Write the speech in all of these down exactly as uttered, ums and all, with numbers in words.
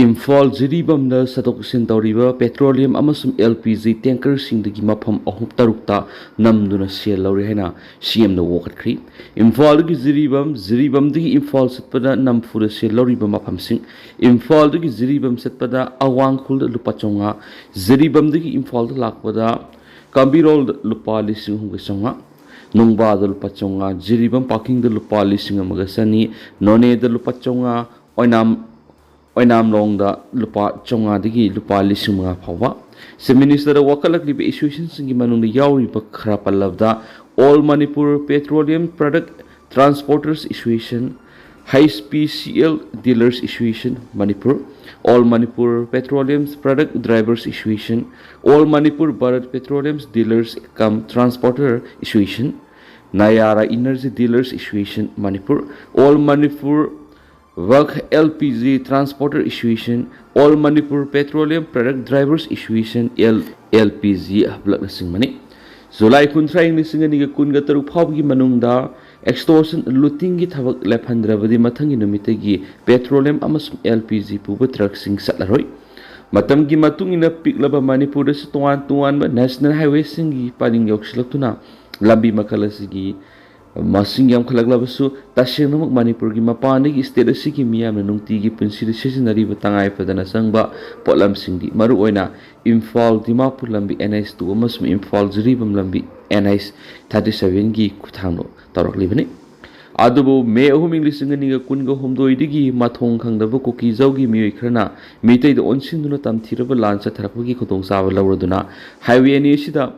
ꯏꯝꯐꯥꯜ ꯖꯤꯔꯤꯕꯥꯝꯗ ꯆꯠꯊꯣꯛ ꯆꯠꯁꯤꯟ ꯇꯧꯔꯤꯕ petroleum ꯑꯃꯁꯨꯡ L P G tankerꯁꯤꯡꯗꯒꯤ ꯃꯐꯝ ꯑꯍꯨꯝ ꯇꯔꯨꯛꯇ ꯅꯝꯗꯨꯅ ꯁꯦꯜ ꯂꯧꯔꯤ ꯍꯥꯏꯅ C M ꯅ ꯋꯥꯀꯠꯈ꯭ꯔꯤ꯫ ꯏꯝꯐꯥꯜꯗꯒꯤ ꯖꯤꯔꯤꯕꯥꯝ, ꯖꯤꯔꯤꯕꯥꯝꯗꯒꯤ ꯏꯝꯐꯥꯜ ꯆꯠꯄꯗ ꯅꯝꯐꯨꯗ ꯁꯦꯜ ꯂꯧꯔꯤꯕ ꯃꯐꯝꯁꯤꯡ: ꯏꯝꯐꯥꯜꯗꯒꯤ ꯖꯤꯔꯤꯕꯥꯝ ꯆꯠꯄꯗ ꯑꯋꯥꯡ ꯈꯨꯜꯗ ꯂꯨꯄꯥ ꯆꯥꯝꯃꯉꯥ, ꯖꯤꯔꯤꯕꯥꯝꯗꯒꯤ ꯏꯝꯐꯥꯜꯗ ꯂꯥꯛꯄꯗ ꯀꯝꯕꯤꯔꯣꯜꯗ ꯂꯨꯄꯥ ꯂꯤꯁꯤꯡ ꯑꯍꯨꯝꯒ ꯆꯥꯝꯃꯉꯥ, ꯅꯨꯡꯕꯥꯗ ꯂꯨꯄꯥ ꯆꯥꯝꯃꯉꯥ, ꯖꯤꯔꯤꯕꯥꯝ ꯄꯥꯔꯀꯤꯡꯗ ꯂꯨꯄꯥ ꯂꯤꯁꯤꯡ ꯑꯃꯒ ꯆꯅꯤ, ꯅꯣꯅꯦꯗ ꯂꯨꯄꯥ ꯆꯥꯝꯃꯉꯥ, ꯑꯣꯏꯅꯥꯝ ꯑꯣꯏꯅꯥꯝꯂꯣꯡꯗ ꯂꯨꯄꯥ ꯆꯥꯝꯃꯉꯥꯗꯒꯤ ꯂꯨꯄꯥ ꯂꯤꯁꯤꯡ ꯃꯉꯥ ꯐꯥꯎꯕ꯫ Chief Minister ꯗ ꯋꯥꯀꯠꯂꯛꯂꯤꯕ association ꯁꯤꯡꯒꯤ ꯃꯅꯨꯡꯗ ꯌꯥꯎꯔꯤꯕ ꯈꯔ ꯄꯜꯂꯕꯗ: All Manipur Petroleum Product Transporters Association, H P C L Dealers Association Manipur, All Manipur Petroleum Product Drivers Association, All Manipur Bharat Petroleum Dealers cum Transporter Association, Nayara Energy Dealers Association Manipur, All Manipur Vak L P G Transporter Association, All Manipur Petroleum Product Drivers Association, L L P G ꯍꯥꯞꯂꯛꯅꯆꯤꯡꯕꯅꯤ꯫ July ꯀꯨꯟꯊ꯭ꯔꯥ, ꯏꯪ ꯂꯤꯁꯤꯡ ꯑꯅꯤꯒ ꯀꯨꯟꯒ ꯇꯔꯨꯛ ꯐꯥꯎꯕꯒꯤ ꯃꯅꯨꯡꯗ extortion, looting ꯒꯤ ꯊꯕꯛ ꯂꯦꯞꯍꯟꯗ꯭ꯔꯕꯗꯤ ꯃꯊꯪꯒꯤ ꯅꯨꯃꯤꯠꯇꯒꯤ petroleum ꯑꯃꯁꯨꯡ L P G ꯄꯨꯕ ꯇ꯭ꯔꯛꯁꯤꯡ ꯆꯠꯂꯔꯣꯏ꯫ ꯃꯇꯝꯒꯤ ꯃꯇꯨꯡ ꯏꯟꯅ ꯄꯤꯛꯂꯕ ꯃꯅꯤꯄꯨꯔꯗꯁꯨ ꯇꯣꯉꯥꯟ ꯇꯣꯉꯥꯟꯕ national highway ꯁꯤꯡꯒꯤ ꯄꯔꯤꯡ ꯌꯧꯁꯤꯜꯂꯛꯇꯨꯅ ꯂꯝꯕꯤ ꯃꯈꯜ ꯑꯁꯤꯒꯤ ꯃꯁꯤꯡ ꯌꯥꯝꯈꯠꯂꯛꯂꯕꯁꯨ, ꯇꯁꯦꯡꯅꯃꯛ ꯃꯅꯤꯄꯨꯔꯒꯤ ꯃꯄꯥꯟꯗꯒꯤ state ꯑꯁꯤꯒꯤ ꯃꯤꯌꯥꯝꯅ ꯅꯨꯡꯇꯤꯒꯤ ꯄꯨꯟꯁꯤꯗ ꯁꯤꯖꯤꯟꯅꯔꯤꯕ ꯇꯉꯥꯏ ꯐꯗꯅ ꯆꯪꯕ ꯄꯣꯠꯂꯝꯁꯤꯡꯗꯤ, ꯃꯔꯨꯑꯣꯏꯅ ꯏꯝꯐꯥꯜ ꯗꯤꯃꯥꯄꯨꯔ ꯂꯝꯕꯤ N H two ꯑꯃꯁꯨꯡ ꯏꯝꯐꯥꯜ ꯖꯤꯔꯤꯕꯥꯝ ꯂꯝꯕꯤ N H thirty seven ꯒꯤ ꯈꯨꯠꯊꯥꯡꯗ ꯇꯧꯔꯛꯂꯤꯕꯅꯤ꯫ ꯑꯗꯨꯕꯨ ꯃꯦ ꯑꯍꯨꯝ, ꯏꯪ ꯂꯤꯁꯤꯡ ꯑꯅꯤꯒ ꯀꯨꯟꯒ ꯍꯨꯝꯗꯣꯏꯗꯒꯤ ꯃꯊꯣꯡ ꯈꯪꯗꯕ ꯀꯨꯀꯤꯖꯥꯎꯒꯤ ꯃꯤꯑꯣꯏ ꯈꯔꯅ ꯃꯤꯇꯩꯗ ꯑꯣꯟꯁꯤꯟꯗꯨꯅ ꯇꯝꯊꯤꯔꯕ ꯂꯥꯟ ꯆꯠꯊꯔꯛꯄꯒꯤ ꯈꯨꯗꯣꯡꯆꯥꯕ ꯂꯧꯔꯗꯨꯅ highway ꯑꯅꯤ ꯑꯁꯤꯗ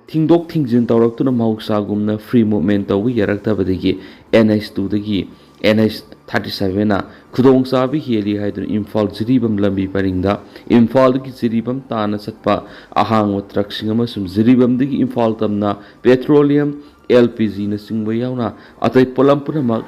ꯊꯤꯡꯗꯣꯛ ꯊꯤꯡꯖꯤꯟ ꯇꯧꯔꯛꯇꯨꯅ ꯃꯍꯧꯁꯥꯒꯨꯝꯅ free movement ꯇꯧꯕ ꯌꯥꯔꯛꯇꯕꯗꯒꯤ N H two ꯗꯒꯤ N H thirty seven ꯅ ꯈꯨꯗꯣꯡꯆꯥꯕ ꯍꯦꯜꯂꯤ ꯍꯥꯏꯗꯨꯅ ꯏꯝꯐꯥꯜ ꯖꯤꯔꯤꯕꯥꯝ ꯂꯝꯕꯤ ꯄꯔꯤꯡꯗ ꯏꯝꯐꯥꯜꯗꯒꯤ ꯖꯤꯔꯤꯕꯥꯝ ꯇꯥꯟꯅ ꯆꯠꯄ ꯑꯍꯥꯡꯕ ꯇ꯭ꯔꯛꯁꯤꯡ ꯑꯃꯁꯨꯡ ꯖꯤꯔꯤꯕꯥꯝꯗꯒꯤ ꯏꯝꯐꯥꯜ ꯇꯝꯅ petroleum, L P G ꯅꯆꯤꯡꯕ ꯌꯥꯎꯅ ꯑꯇꯩ ꯄꯣꯠꯂꯝ ꯄꯨꯝꯅꯃꯛ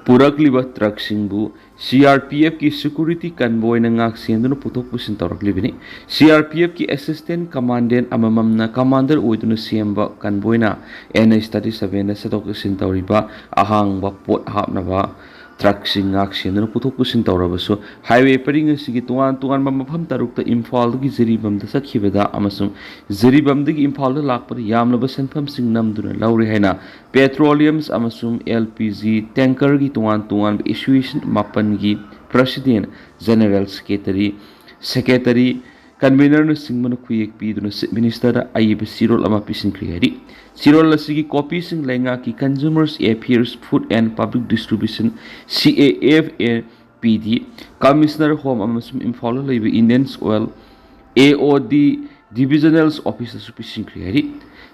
ꯄꯨꯔꯛꯂꯤꯕ ꯇ꯭ꯔꯛꯁꯤꯡꯕꯨ C R P F ꯀꯤ security convoy ꯅ ꯉꯥꯛ ꯁꯦꯟꯗꯨꯅ ꯄꯨꯊꯣꯛ ꯄꯨꯁꯤꯟ ꯇꯧꯔꯛꯂꯤꯕꯅꯤ꯫ C R P F ꯀꯤ assistant commandant ꯑꯃꯃꯝꯅ commander ꯑꯣꯏꯗꯨꯅ ꯁꯦꯝꯕ convoy ꯅ N H thirty seven ꯗ ꯆꯠꯊꯣꯛ ꯆꯠꯁꯤꯟ ꯇꯧꯔꯤꯕ ꯑꯍꯥꯡꯕ ꯄꯣꯠ ꯍꯥꯞꯅꯕ ꯇ꯭ꯔꯛꯁꯤꯡ ꯉꯥꯛ ꯁꯦꯟꯗꯨꯅ ꯄꯨꯊꯣꯛ ꯄꯨꯁꯤꯟ ꯇꯧꯔꯕꯁꯨ, ꯍꯥꯏꯋꯦ ꯄꯔꯤꯡ ꯑꯁꯤꯒꯤ ꯇꯣꯉꯥꯟ ꯇꯣꯉꯥꯟꯕ ꯃꯐꯝ ꯇꯔꯨꯛꯇ ꯏꯝꯐꯥꯜꯗꯒꯤ ꯖꯤꯔꯤꯕꯥꯝꯗ ꯆꯠꯈꯤꯕꯗ ꯑꯃꯁꯨꯡ ꯖꯤꯔꯤꯕꯥꯝꯗꯒꯤ ꯏꯝꯐꯥꯜꯗ ꯂꯥꯛꯄꯗ ꯌꯥꯝꯂꯕ ꯁꯦꯟꯐꯝꯁꯤꯡ ꯅꯝꯗꯨꯅ ꯂꯧꯔꯦ ꯍꯥꯏꯅ ꯄꯦꯇ꯭ꯔꯣꯂꯤꯌꯝꯁ ꯑꯃꯁꯨꯡ ꯑꯦꯜ ꯄꯤ ꯖꯤ ꯇꯦꯡꯀꯔꯒꯤ ꯇꯣꯉꯥꯟ ꯇꯣꯉꯥꯟꯕ ꯑꯦꯁꯣꯁꯤꯌꯦꯁꯟ ꯃꯥꯄꯟꯒꯤ ꯄ꯭ꯔꯁꯤꯗꯦꯟ, ꯖꯦꯅꯔꯦꯜ ꯁꯦꯀ꯭ꯔꯦꯇꯔꯤ, ꯁꯦꯀ꯭ꯔꯦꯇꯔꯤ, ꯀꯟꯚꯤꯅꯔꯅꯆꯤꯡꯕꯅ ꯈꯨꯌꯦꯛ ꯄꯤꯗꯨꯅ ꯆꯤꯐ ꯃꯤꯅꯤꯁꯇꯔꯗ ꯑꯏꯕ ꯆꯦꯔꯣꯜ ꯑꯃ ꯄꯤꯁꯤꯟꯈ꯭ꯔꯤ ꯍꯥꯏꯔꯤ꯫ ꯆꯦꯔꯣꯜ ꯑꯁꯤꯒꯤ ꯀꯣꯄꯤꯁꯤꯡ ꯂꯩꯉꯥꯛꯀꯤ Consumers Affairs, Food and Public Distribution, C A F and P D, Commissioner Home ꯑꯃꯁꯨꯡ ꯏꯝꯐꯥꯜꯗ ꯂꯩꯕ Indian oil, A O D, Divisional Officeꯇꯁꯨ ꯄꯤꯁꯤꯟꯈ꯭ꯔꯤ ꯍꯥꯏꯔꯤ꯫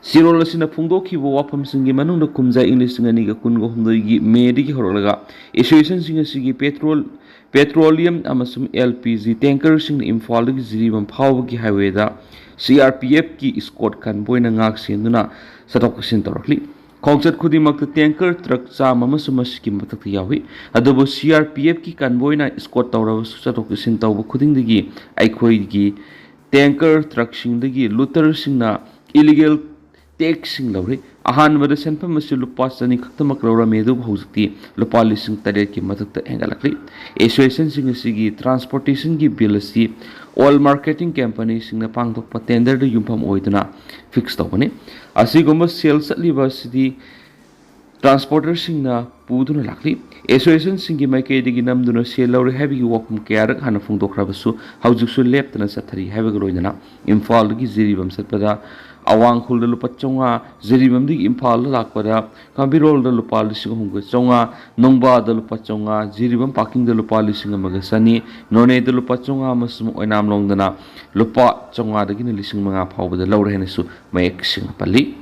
ꯆꯦꯔꯣꯜ ꯑꯁꯤꯅ ꯐꯣꯡꯗꯣꯛꯈꯤꯕ ꯋꯥꯐꯝꯁꯤꯡꯒꯤ ꯃꯅꯨꯡꯗ ꯀꯨꯝꯖꯥ ꯏꯪ ꯂꯤꯁꯤꯡ ꯑꯅꯤꯒ ꯀꯨꯟꯒ ꯍꯨꯝꯗꯣꯏꯒꯤ ꯃꯦꯗꯒꯤ ꯍꯧꯔꯛꯂꯒ ꯑꯦꯁꯣꯁꯤꯌꯦꯁꯟꯁꯤꯡ ꯑꯁꯤꯒꯤ ꯄꯦꯇ꯭ꯔꯣꯜ, ꯄꯦꯇ꯭ꯔꯣꯂꯤꯌꯝ ꯑꯃꯁꯨꯡ ꯑꯦꯜ ꯄꯤ ꯖꯤ ꯇꯦꯡꯀꯔꯁꯤꯡꯅ ꯏꯝꯐꯥꯜꯗꯒꯤ ꯖꯤꯔꯤꯕꯥꯝ ꯐꯥꯎꯕꯒꯤ ꯍꯥꯏꯋꯦꯗ ꯁꯤ ꯑꯥꯔ ꯄꯤ ꯑꯦꯐꯀꯤ ꯏꯁꯀꯣꯠ ꯀꯟꯚꯣꯏꯅ ꯉꯥꯛ ꯁꯦꯟꯗꯨꯅ ꯆꯠꯊꯣꯛ ꯆꯠꯁꯤꯟ ꯇꯧꯔꯛꯂꯤ꯫ ꯈꯣꯡꯆꯠ ꯈꯨꯗꯤꯡꯃꯛꯇ ꯇꯦꯡꯀꯔ ꯇ꯭ꯔꯛ ꯆꯥꯝꯃ ꯑꯃꯁꯨꯡ ꯃꯁꯤꯒꯤ ꯃꯊꯛꯇ ꯌꯥꯎꯏ꯫ ꯑꯗꯨꯕꯨ ꯁꯤ ꯑꯥꯔ ꯄꯤ ꯑꯦꯐꯀꯤ ꯀꯟꯚꯣꯏꯅ ꯏꯁꯀꯣꯠ ꯇꯧꯔꯕꯁꯨ, ꯆꯠꯊꯣꯛ ꯆꯠꯁꯤꯟ ꯇꯧꯕ ꯈꯨꯗꯤꯡꯗꯒꯤ ꯑꯩꯈꯣꯏꯒꯤ ꯇꯦꯡꯀꯔ ꯇ꯭ꯔꯛꯁꯤꯡꯗꯒꯤ ꯂꯨꯇꯔꯁꯤꯡꯅ ꯏꯂꯤꯒꯦꯜ ꯇꯦꯛꯁꯁꯤꯡ ꯂꯧꯔꯤ꯫ ꯑꯍꯥꯟꯕꯗ ꯁꯦꯟꯐꯝ ꯑꯁꯤ ꯂꯨꯄꯥ ꯆꯅꯤ ꯈꯛꯇꯃꯛ ꯂꯧꯔꯝꯃꯤ, ꯑꯗꯨꯕꯨ ꯍꯧꯖꯤꯛꯇꯤ ꯂꯨꯄꯥ ꯂꯤꯁꯤꯡ ꯇꯔꯦꯠꯀꯤ ꯃꯊꯛꯇ ꯍꯦꯟꯒꯠꯂꯛꯂꯤ꯫ ꯑꯦꯁꯣꯁꯤꯌꯦꯁꯟꯁꯤꯡ ꯑꯁꯤꯒꯤ ꯇ꯭ꯔꯥꯟꯁꯄꯣꯔꯇꯦꯁꯟꯒꯤ ꯕꯤꯜ ꯑꯁꯤ ꯑꯣꯏꯜ ꯃꯥꯔꯀꯦꯇꯤꯡ ꯀꯝꯄꯅꯤꯁꯤꯡꯅ ꯄꯥꯡꯊꯣꯛꯄ ꯇꯦꯟꯗꯔꯗ ꯌꯨꯝꯐꯝ ꯑꯣꯏꯗꯨꯅ ꯐꯤꯛꯁ ꯇꯧꯕꯅꯤ꯫ ꯑꯁꯤꯒꯨꯝꯕ ꯁꯦꯜ ꯆꯠꯂꯤꯕ ꯑꯁꯤꯗꯤ ꯇ꯭ꯔꯥꯟꯁꯄꯣꯔꯇꯔꯁꯤꯡꯅ ꯄꯨꯗꯨꯅ ꯂꯥꯛꯂꯤ꯫ ꯑꯦꯁꯣꯁꯤꯌꯦꯁꯟꯁꯤꯡꯒꯤ ꯃꯥꯏꯀꯩꯗꯒꯤ ꯅꯝꯗꯨꯅ ꯁꯦꯜ ꯂꯧꯔꯦ ꯍꯥꯏꯕꯒꯤ ꯋꯥꯐꯝ ꯀꯌꯥꯔꯛ ꯍꯥꯟꯅ ꯐꯣꯡꯗꯣꯛꯈ꯭ꯔꯕꯁꯨ, ꯍꯧꯖꯤꯛꯁꯨ ꯂꯦꯞꯇꯅ ꯆꯠꯊꯔꯤ ꯍꯥꯏꯕꯒ ꯂꯣꯏꯅꯅ ꯏꯝꯐꯥꯜꯗꯒꯤ ꯖꯤꯔꯤꯕꯥꯝ ꯆꯠꯄꯗ ꯑꯋꯥꯡꯈꯨꯜꯗ ꯂꯨꯄꯥ ꯆꯥꯝꯃꯉꯥ, ꯖꯤꯔꯤꯕꯥꯝꯗꯒꯤ ꯏꯝꯐꯥꯜꯗ ꯂꯥꯛꯄꯗ ꯀꯝꯕꯤꯔꯣꯜꯗ ꯂꯨꯄꯥ ꯂꯤꯁꯤꯡ ꯑꯍꯨꯝꯒ ꯆꯥꯝꯃꯉꯥ, ꯅꯨꯡꯕꯥꯗ ꯂꯨꯄꯥ ꯆꯥꯝꯃꯉꯥ, ꯖꯤꯔꯤꯕꯥꯝ ꯄꯥꯔꯀꯤꯡꯗ ꯂꯨꯄꯥ ꯂꯤꯁꯤꯡ ꯑꯃꯒ ꯆꯅꯤ, ꯅꯣꯅꯦꯗ ꯂꯨꯄꯥ ꯆꯥꯝꯃꯉꯥ ꯑꯃꯁꯨꯡ ꯑꯣꯏꯅꯥꯝꯂꯣꯡꯗꯅ ꯂꯨꯄꯥ ꯆꯥꯝꯃꯉꯥꯗꯒꯤꯅ ꯂꯤꯁꯤꯡ ꯃꯉꯥ ꯐꯥꯎꯕꯗ ꯂꯧꯔꯦ ꯍꯥꯏꯅꯁꯨ ꯃꯌꯦꯛ ꯁꯦꯡꯅ ꯄꯜꯂꯤ꯫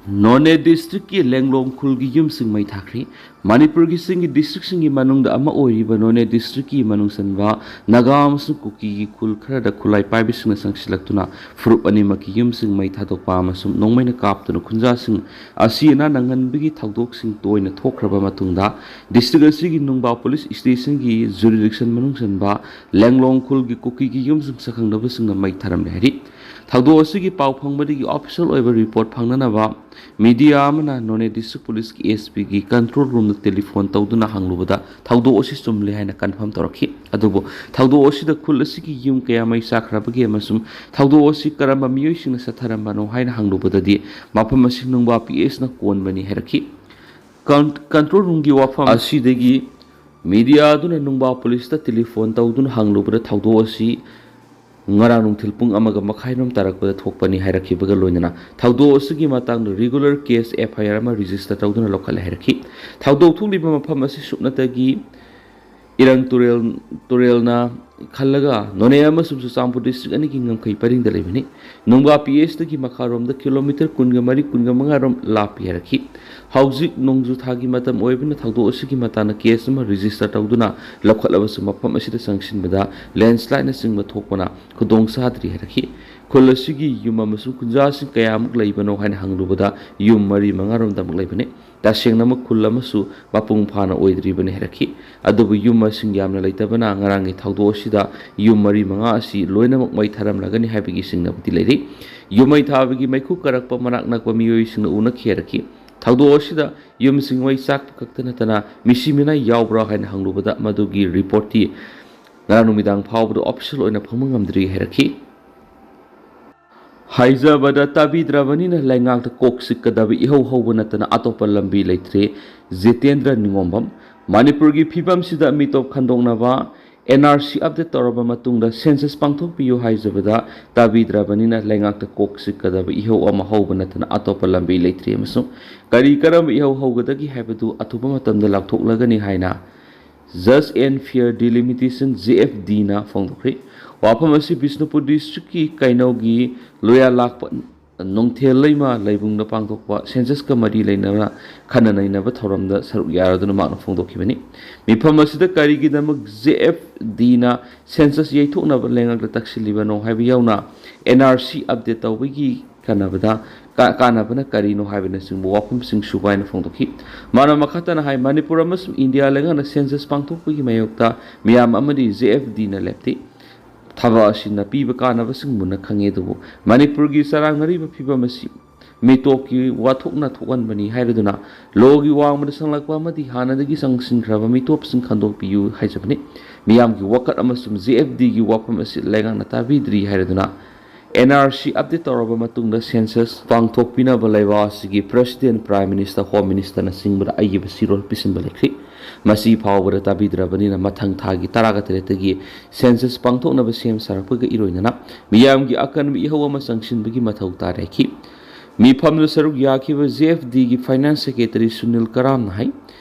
ꯅꯣꯅꯦ ꯗꯤꯁꯇ꯭ꯔꯤꯛꯀꯤ ꯂꯦꯡꯂꯣꯡ ꯈꯨꯜꯒꯤ ꯌꯨꯝꯁꯤꯡ ꯃꯩ ꯊꯥꯈ꯭ꯔꯤ꯫ ꯃꯅꯤꯄꯨꯔꯒꯤ ꯆꯤꯡꯒꯤ ꯗꯤꯁꯇ꯭ꯔꯤꯛꯁꯤꯡꯒꯤ ꯃꯅꯨꯡꯗ ꯑꯃ ꯑꯣꯏꯔꯤꯕ ꯅꯣꯅꯦ ꯗꯤꯁꯇ꯭ꯔꯤꯛꯀꯤ ꯃꯅꯨꯡ ꯆꯟꯕ ꯅꯥꯒꯥ ꯑꯃꯁꯨꯡ ꯀꯨꯀꯤꯒꯤ ꯈꯨꯜ ꯈꯔꯗ ꯈꯨꯠꯂꯥꯏ ꯄꯥꯏꯕꯁꯤꯡꯅ ꯆꯪꯁꯤꯜꯂꯛꯇꯨꯅ ꯐꯨꯔꯨꯞ ꯑꯅꯤꯃꯛꯀꯤ ꯌꯨꯝꯁꯤꯡ ꯃꯩ ꯊꯥꯗꯣꯛꯄ ꯑꯃꯁꯨꯡ ꯅꯣꯡꯃꯩꯅ ꯀꯥꯞꯇꯨꯅ ꯈꯨꯟꯖꯥꯁꯤꯡ ꯑꯁꯤ ꯑꯅꯥ ꯅꯪꯍꯟꯕꯒꯤ ꯊꯧꯗꯣꯛꯁꯤꯡ ꯇꯣꯏꯅ ꯊꯣꯛꯈ꯭ꯔꯕ ꯃꯇꯨꯡꯗ, ꯗꯤꯁꯇ꯭ꯔꯤꯛ ꯑꯁꯤꯒꯤ ꯅꯨꯡꯕꯥ ꯄꯨꯂꯤꯁ ꯁ꯭ꯇꯦꯁꯟꯒꯤ ꯖꯨꯔꯤꯗꯤꯛꯁꯟ ꯃꯅꯨꯡ ꯆꯟꯕ ꯂꯦꯡꯂꯣꯡ ꯈꯨꯜꯒꯤ ꯀꯨꯀꯤꯒꯤ ꯌꯨꯝꯁꯤꯡ ꯁꯛꯈꯪꯅꯕꯁꯤꯡꯅ ꯃꯩ ꯊꯥꯔꯝꯂꯦ ꯍꯥꯏꯔꯤ꯫ ꯊꯧꯗꯣꯛ ꯑꯁꯤꯒꯤ ꯄꯥꯎ ꯐꯪꯕꯗꯒꯤ ꯑꯣꯐꯤꯁꯤꯌꯦꯜ ꯑꯣꯏꯕ ꯔꯤꯄꯣꯔꯠ ꯐꯪꯅꯅꯕ ꯃꯤꯗꯤꯌꯥ ꯑꯃꯅ ꯅꯣꯅꯦ ꯗꯤꯁꯇ꯭ꯔꯤꯛ ꯄꯨꯂꯤꯁꯀꯤ ꯑꯦꯁ ꯄꯤꯒꯤ ꯀꯟꯇ꯭ꯔꯣꯜ ꯔꯨꯝꯗ ꯇꯦꯂꯤꯐꯣꯟ ꯇꯧꯗꯨꯅ ꯍꯪꯂꯨꯕꯗ ꯊꯧꯗꯣꯛ ꯑꯁꯤ ꯆꯨꯝꯂꯦ ꯍꯥꯏꯅ ꯀꯟꯐꯥꯔꯝ ꯇꯧꯔꯛꯈꯤ꯫ ꯑꯗꯨꯕꯨ ꯊꯧꯗꯣꯛ ꯑꯁꯤꯗ ꯈꯨꯜ ꯑꯁꯤꯒꯤ ꯌꯨꯝ ꯀꯌꯥ ꯃꯩ ꯆꯥꯛꯈ꯭ꯔꯕꯒꯦ ꯑꯃꯁꯨꯡ ꯊꯧꯗꯣꯛ ꯑꯁꯤ ꯀꯔꯝꯕ ꯃꯤꯑꯣꯏꯁꯤꯡꯅ ꯆꯠꯊꯔꯝꯕꯅꯣ ꯍꯥꯏꯅ ꯍꯪꯂꯨꯕꯗꯗꯤ ꯃꯐꯝ ꯑꯁꯤ ꯅꯨꯡꯕꯥ ꯄꯤ ꯑꯦꯁꯅ ꯀꯣꯟꯕꯅꯤ ꯍꯥꯏꯔꯛꯈꯤ꯫ ꯀꯟ-, ꯀꯟꯇ꯭ꯔꯣꯜ ꯔꯨꯝꯒꯤ ꯋꯥꯐꯝ ꯑꯁꯤꯗꯒꯤ ꯃꯤꯗꯤꯌꯥ ꯑꯗꯨꯅ ꯅꯨꯡꯕꯥ ꯄꯨꯂꯤꯁꯇ ꯇꯦꯂꯤꯐꯣꯟ ꯇꯧꯗꯨꯅ ꯍꯪꯂꯨꯕꯗ ꯊꯧꯗꯣꯛ ꯑꯁꯤ ꯉꯔꯥꯡ ꯅꯨꯡꯊꯤꯜ ꯄꯨꯡ ꯑꯃꯒ ꯃꯈꯥꯏꯔꯣꯝ ꯇꯥꯔꯛꯄꯗ ꯊꯣꯛꯄꯅꯤ ꯍꯥꯏꯔꯛꯈꯤꯕꯒ ꯂꯣꯏꯅꯅ ꯊꯧꯗꯣꯛ ꯑꯁꯤꯒꯤ ꯃꯇꯥꯡꯗ regular case F I R ꯑꯃ ꯔꯤꯖꯤꯁꯇꯔ ꯇꯧꯗꯨꯅ ꯂꯧꯈꯠꯂꯦ ꯍꯥꯏꯔꯛꯈꯤ꯫ ꯊꯧꯗꯣꯛ ꯊꯣꯛꯂꯤꯕ ꯃꯐꯝ ꯑꯁꯤ ꯁꯨꯞꯅꯇꯒꯤ ꯏꯔꯪ ꯇꯨꯔꯦꯜ, ꯇꯨꯔꯦꯜꯅ ꯈꯜꯂꯒ ꯅꯣꯅꯦ ꯑꯃꯁꯨꯡ ꯆꯨꯔꯆꯥꯟꯄꯨꯔ ꯗꯤꯁꯇ꯭ꯔꯤꯛ ꯑꯅꯤꯒꯤ ꯉꯝꯈꯩ ꯄꯔꯤꯡꯗ ꯂꯩꯕꯅꯤ꯫ ꯅꯨꯡꯕꯥ ꯄꯤ ꯑꯦꯁꯇꯒꯤ ꯃꯈꯥꯔꯣꯝꯗ ꯀꯤꯂꯣꯃꯤꯇꯔ ꯀꯨꯟꯒ ꯃꯔꯤ, ꯀꯨꯟꯒ ꯃꯉꯥꯔꯣꯝ ꯂꯥꯞꯄꯤ ꯍꯥꯏꯔꯛꯈꯤ꯫ ꯍꯧꯖꯤꯛ ꯅꯣꯡꯖꯨ ꯊꯥꯒꯤ ꯃꯇꯝ ꯑꯣꯏꯕꯅ ꯊꯧꯗꯣꯛ ꯑꯁꯤꯒꯤ ꯃꯇꯥꯡꯗ ꯀꯦꯁ ꯑꯃ ꯔꯤꯖꯤꯁꯇꯔ ꯇꯧꯗꯨꯅ ꯂꯧꯈꯠꯂꯕꯁꯨ ꯃꯐꯝ ꯑꯁꯤꯗ ꯆꯪꯁꯤꯟꯕꯗ ꯂꯦꯟꯁꯂꯥꯏꯠꯅꯆꯤꯡꯕ ꯊꯣꯛꯄꯅ ꯈꯨꯗꯣꯡ ꯆꯥꯗ꯭ꯔꯤ ꯍꯥꯏꯔꯛꯈꯤ꯫ ꯈꯨꯜ ꯑꯁꯤꯒꯤ ꯌꯨꯝ ꯑꯃꯁꯨꯡ ꯈꯨꯟꯖꯥꯁꯤꯡ ꯀꯌꯥꯃꯨꯛ ꯂꯩꯕꯅꯣ ꯍꯥꯏꯅ ꯍꯪꯂꯨꯕꯗ ꯌꯨꯝ ꯃꯔꯤ ꯃꯉꯥꯔꯣꯝꯗꯃꯛ ꯂꯩꯕꯅꯤ꯫ ꯇꯁꯦꯡꯅꯃꯛ ꯈꯨꯜ ꯑꯃꯁꯨ ꯃꯄꯨꯡ ꯐꯥꯅ ꯑꯣꯏꯗ꯭ꯔꯤꯕꯅꯤ ꯍꯥꯏꯔꯛꯈꯤ꯫ ꯑꯗꯨꯕꯨ ꯌꯨꯝ ꯃꯁꯤꯡ ꯌꯥꯝꯅ ꯂꯩꯇꯕꯅ ꯉꯔꯥꯡꯒꯤ ꯊꯧꯗꯣꯛ ꯑꯁꯤꯗ ꯌꯨꯝ ꯃꯔꯤ ꯃꯉꯥ ꯑꯁꯤ ꯂꯣꯏꯅꯃꯛ ꯃꯩ ꯊꯥꯔꯝꯂꯒꯅꯤ ꯍꯥꯏꯕꯒꯤ ꯆꯤꯡꯅꯕꯗꯤ ꯂꯩꯔꯤ꯫ ꯌꯨꯝ ꯃꯩ ꯊꯥꯕꯒꯤ ꯃꯩꯈꯨ ꯀꯔꯛꯄ ꯃꯅꯥꯛ ꯅꯛꯄ ꯃꯤꯑꯣꯏꯁꯤꯡꯅ ꯎꯅꯈꯤ ꯍꯥꯏꯔꯛꯈꯤ꯫ ꯊꯧꯗꯣꯛ ꯑꯁꯤꯗ ꯌꯨꯝꯁꯤꯡ ꯃꯩ ꯆꯥꯛꯄ ꯈꯛꯇ ꯅꯠꯇꯅ ꯃꯤꯁꯤ ꯃꯤꯅꯥꯏ ꯌꯥꯎꯕ꯭ꯔꯥ ꯍꯥꯏꯅ ꯍꯪꯂꯨꯕꯗ ꯃꯗꯨꯒꯤ ꯔꯤꯄꯣꯔꯠꯇꯤ ꯉꯔꯥꯡ ꯅꯨꯃꯤꯗꯥꯡ ꯐꯥꯎꯕꯗ ꯑꯣꯐꯤꯁꯤꯌꯦꯜ ꯑꯣꯏꯅ ꯐꯪꯕ ꯉꯝꯗ꯭ꯔꯤ ꯍꯥꯏꯔꯛꯈꯤ꯫ ꯍꯥꯏꯖꯕꯗ ꯇꯥꯕꯤꯗ꯭ꯔꯕꯅꯤꯅ ꯂꯩꯉꯥꯛꯇ ꯀꯣꯛ ꯆꯤꯛꯀꯗꯕ ꯏꯍꯧ ꯍꯧꯕ ꯅꯠꯇꯅ ꯑꯇꯣꯞꯄ ꯂꯝꯕꯤ ꯂꯩꯇ꯭ꯔꯦ꯫ ꯖꯤꯇꯦꯟꯗ꯭ꯔ ꯅꯤꯉꯣꯝꯕꯝ꯫ ꯃꯅꯤꯄꯨꯔꯒꯤ ꯐꯤꯕꯝꯁꯤꯗ ꯃꯤꯇꯣꯞ ꯈꯟꯗꯣꯛꯅꯕ ꯑꯦꯟ ꯑꯥꯔ ꯁꯤ ꯑꯞꯗꯦꯠ ꯇꯧꯔꯕ ꯃꯇꯨꯡꯗ ꯁꯦꯟꯁꯁ ꯄꯥꯡꯊꯣꯛꯄꯤꯌꯨ ꯍꯥꯏꯖꯕꯗ ꯇꯥꯕꯤꯗ꯭ꯔꯕꯅꯤꯅ ꯂꯩꯉꯥꯛꯇ ꯀꯣꯛ ꯆꯤꯛꯀꯗꯕ ꯏꯍꯧ ꯑꯃ ꯍꯧꯕ ꯅꯠꯇꯅ ꯑꯇꯣꯞꯄ ꯂꯝꯕꯤ ꯂꯩꯇ꯭ꯔꯦ ꯑꯃꯁꯨꯡ ꯀꯔꯤ ꯀꯔꯝꯕ ꯏꯍꯧ ꯍꯧꯒꯗꯒꯦ ꯍꯥꯏꯕꯗꯨ ꯑꯊꯨꯕ ꯃꯇꯝꯗ ꯂꯥꯎꯊꯣꯛꯂꯒꯅꯤ ꯍꯥꯏꯅ Just and Fair Delimitation, J F ꯗꯤꯅ ꯐꯣꯡꯗꯣꯛꯈ꯭ꯔꯤ꯫ ꯋꯥꯐꯝ ꯑꯁꯤ ꯕꯤꯁꯅꯨꯄꯨꯔ ꯗꯤꯁꯇ꯭ꯔꯤꯛꯀꯤ ꯀꯩꯅꯧꯒꯤ ꯂꯣꯌꯥ ꯂꯥꯛꯄ ꯅꯣꯡꯊꯦꯜ ꯂꯩꯃ ꯂꯩꯕꯨꯡꯗ ꯄꯥꯡꯊꯣꯛꯄ ꯁꯦꯟꯁꯁꯀ ꯃꯔꯤ ꯂꯩꯅꯕ ꯈꯟꯅ ꯅꯩꯅꯕ ꯊꯧꯔꯝꯗ ꯁꯔꯨꯛ ꯌꯥꯔꯗꯨꯅ ꯃꯍꯥꯛꯅ ꯐꯣꯡꯗꯣꯛꯈꯤꯕꯅꯤ꯫ ꯃꯤꯐꯝ ꯑꯁꯤꯗ ꯀꯔꯤꯒꯤꯗꯃꯛ ꯖꯦ ꯑꯦꯐ ꯗꯤꯅ ꯁꯦꯟꯁꯁ ꯌꯩꯊꯣꯛꯅꯕ ꯂꯩꯉꯥꯛꯇ ꯇꯛꯁꯤꯜꯂꯤꯕꯅꯣ ꯍꯥꯏꯕ ꯌꯥꯎꯅ ꯑꯦꯟ ꯑꯥꯔ ꯁꯤ ꯑꯞꯗꯦꯠ ꯇꯧꯕꯒꯤ ꯀꯥꯟꯅꯕꯗ, ꯀꯥ-, ꯀꯥꯟꯅꯕꯅ ꯀꯔꯤꯅꯣ ꯍꯥꯏꯕꯅꯆꯤꯡꯕ ꯋꯥꯐꯝꯁꯤꯡ ꯁꯨꯒꯥꯏꯅ ꯐꯣꯡꯗꯣꯛꯈꯤ꯫ ꯃꯥꯅ ꯃꯈꯥ ꯇꯥꯅ ꯍꯥꯏ, ꯃꯅꯤꯄꯨꯔ ꯑꯃꯁꯨꯡ ꯏꯟꯗꯤꯌꯥ ꯂꯩꯉꯥꯛꯅ ꯁꯦꯟꯁꯁ ꯄꯥꯡꯊꯣꯛꯄꯒꯤ ꯃꯥꯌꯣꯛꯇ ꯃꯤꯌꯥꯝ ꯑꯃꯗꯤ ꯖꯦ ꯑꯦꯐ ꯗꯤꯅ ꯂꯦꯞꯇꯦ꯫ ꯊꯕꯛ ꯑꯁꯤꯅ ꯄꯤꯕ ꯀꯥꯟꯅꯕꯁꯤꯡ ꯃꯨꯟꯅ ꯈꯪꯉꯦ, ꯑꯗꯨꯕꯨ ꯃꯅꯤꯄꯨꯔꯒꯤ ꯆꯔꯥꯡꯅꯔꯤꯕ ꯐꯤꯕꯝ ꯑꯁꯤ ꯃꯤꯇꯣꯞꯀꯤ ꯋꯥꯊꯣꯛꯅ ꯊꯣꯛꯍꯟꯕꯅꯤ ꯍꯥꯏꯔꯗꯨꯅ ꯂꯣꯒꯤ ꯋꯥꯡꯃꯗ ꯁꯪꯂꯛꯄ ꯑꯃꯗꯤ ꯍꯥꯟꯅꯗꯒꯤ ꯆꯪꯁꯤꯟꯈ꯭ꯔꯕ ꯃꯤꯇꯣꯞꯁꯤꯡ ꯈꯟꯗꯣꯛꯄꯤꯌꯨ ꯍꯥꯏꯖꯕꯅꯤ꯫ ꯃꯤꯌꯥꯝꯒꯤ ꯋꯥꯀꯠ ꯑꯃꯁꯨꯡ ꯖꯦ ꯑꯦꯐ ꯗꯤꯒꯤ ꯋꯥꯐꯝ ꯑꯁꯤ ꯂꯩꯉꯥꯛꯅ ꯇꯥꯕꯤꯗ꯭ꯔꯤ ꯍꯥꯏꯔꯗꯨꯅ ꯑꯦꯟ ꯑꯥꯔ ꯁꯤ ꯑꯞꯗꯦꯠ ꯇꯧꯔꯕ ꯃꯇꯨꯡꯗ ꯁꯦꯟꯁꯁ ꯄꯥꯡꯊꯣꯛꯄꯤꯅꯕ ꯂꯩꯕꯥꯛ ꯑꯁꯤꯒꯤ ꯄ꯭ꯔꯦꯁꯤꯗꯦꯟ, ꯄ꯭ꯔꯥꯏꯝ ꯃꯤꯅꯤꯁꯇꯔ, ꯍꯣꯝ ꯃꯤꯅꯤꯁꯇꯔꯅꯆꯤꯡꯕꯗ ꯑꯏꯕ ꯁꯤꯔꯣꯜ ꯄꯤꯁꯤꯟꯕ ꯂꯩꯈ꯭ꯔꯤ꯫ ꯃꯁꯤ ꯐꯥꯎꯕꯗ ꯇꯥꯕꯤꯗ꯭ꯔꯕꯅꯤꯅ ꯃꯊꯪ ꯊꯥꯒꯤ ꯇꯔꯥꯒ ꯇꯔꯦꯠꯇꯒꯤ ꯁꯦꯟꯁꯁ ꯄꯥꯡꯊꯣꯛꯅꯕ ꯁꯦꯝ ꯁꯥꯔꯛꯄꯒ ꯏꯔꯣꯏꯅꯅ ꯃꯤꯌꯥꯝꯒꯤ ꯑꯀꯟꯕ ꯏꯍꯧ ꯑꯃ ꯆꯪꯁꯤꯟꯕꯒꯤ ꯃꯊꯧ ꯇꯥꯔꯦ ꯍꯥꯏꯈꯤ꯫ ꯃꯤꯐꯝꯗꯨꯗ ꯁꯔꯨꯛ ꯌꯥꯈꯤꯕ ꯖꯦ ꯑꯦꯐ ꯗꯤꯒꯤ ꯐꯥꯏꯅꯥꯟꯁ ꯁꯦꯀ꯭ꯔꯦꯇꯔꯤ ꯁꯨꯅꯤꯜ ꯀꯔꯥꯝꯅ ꯍꯥꯏ,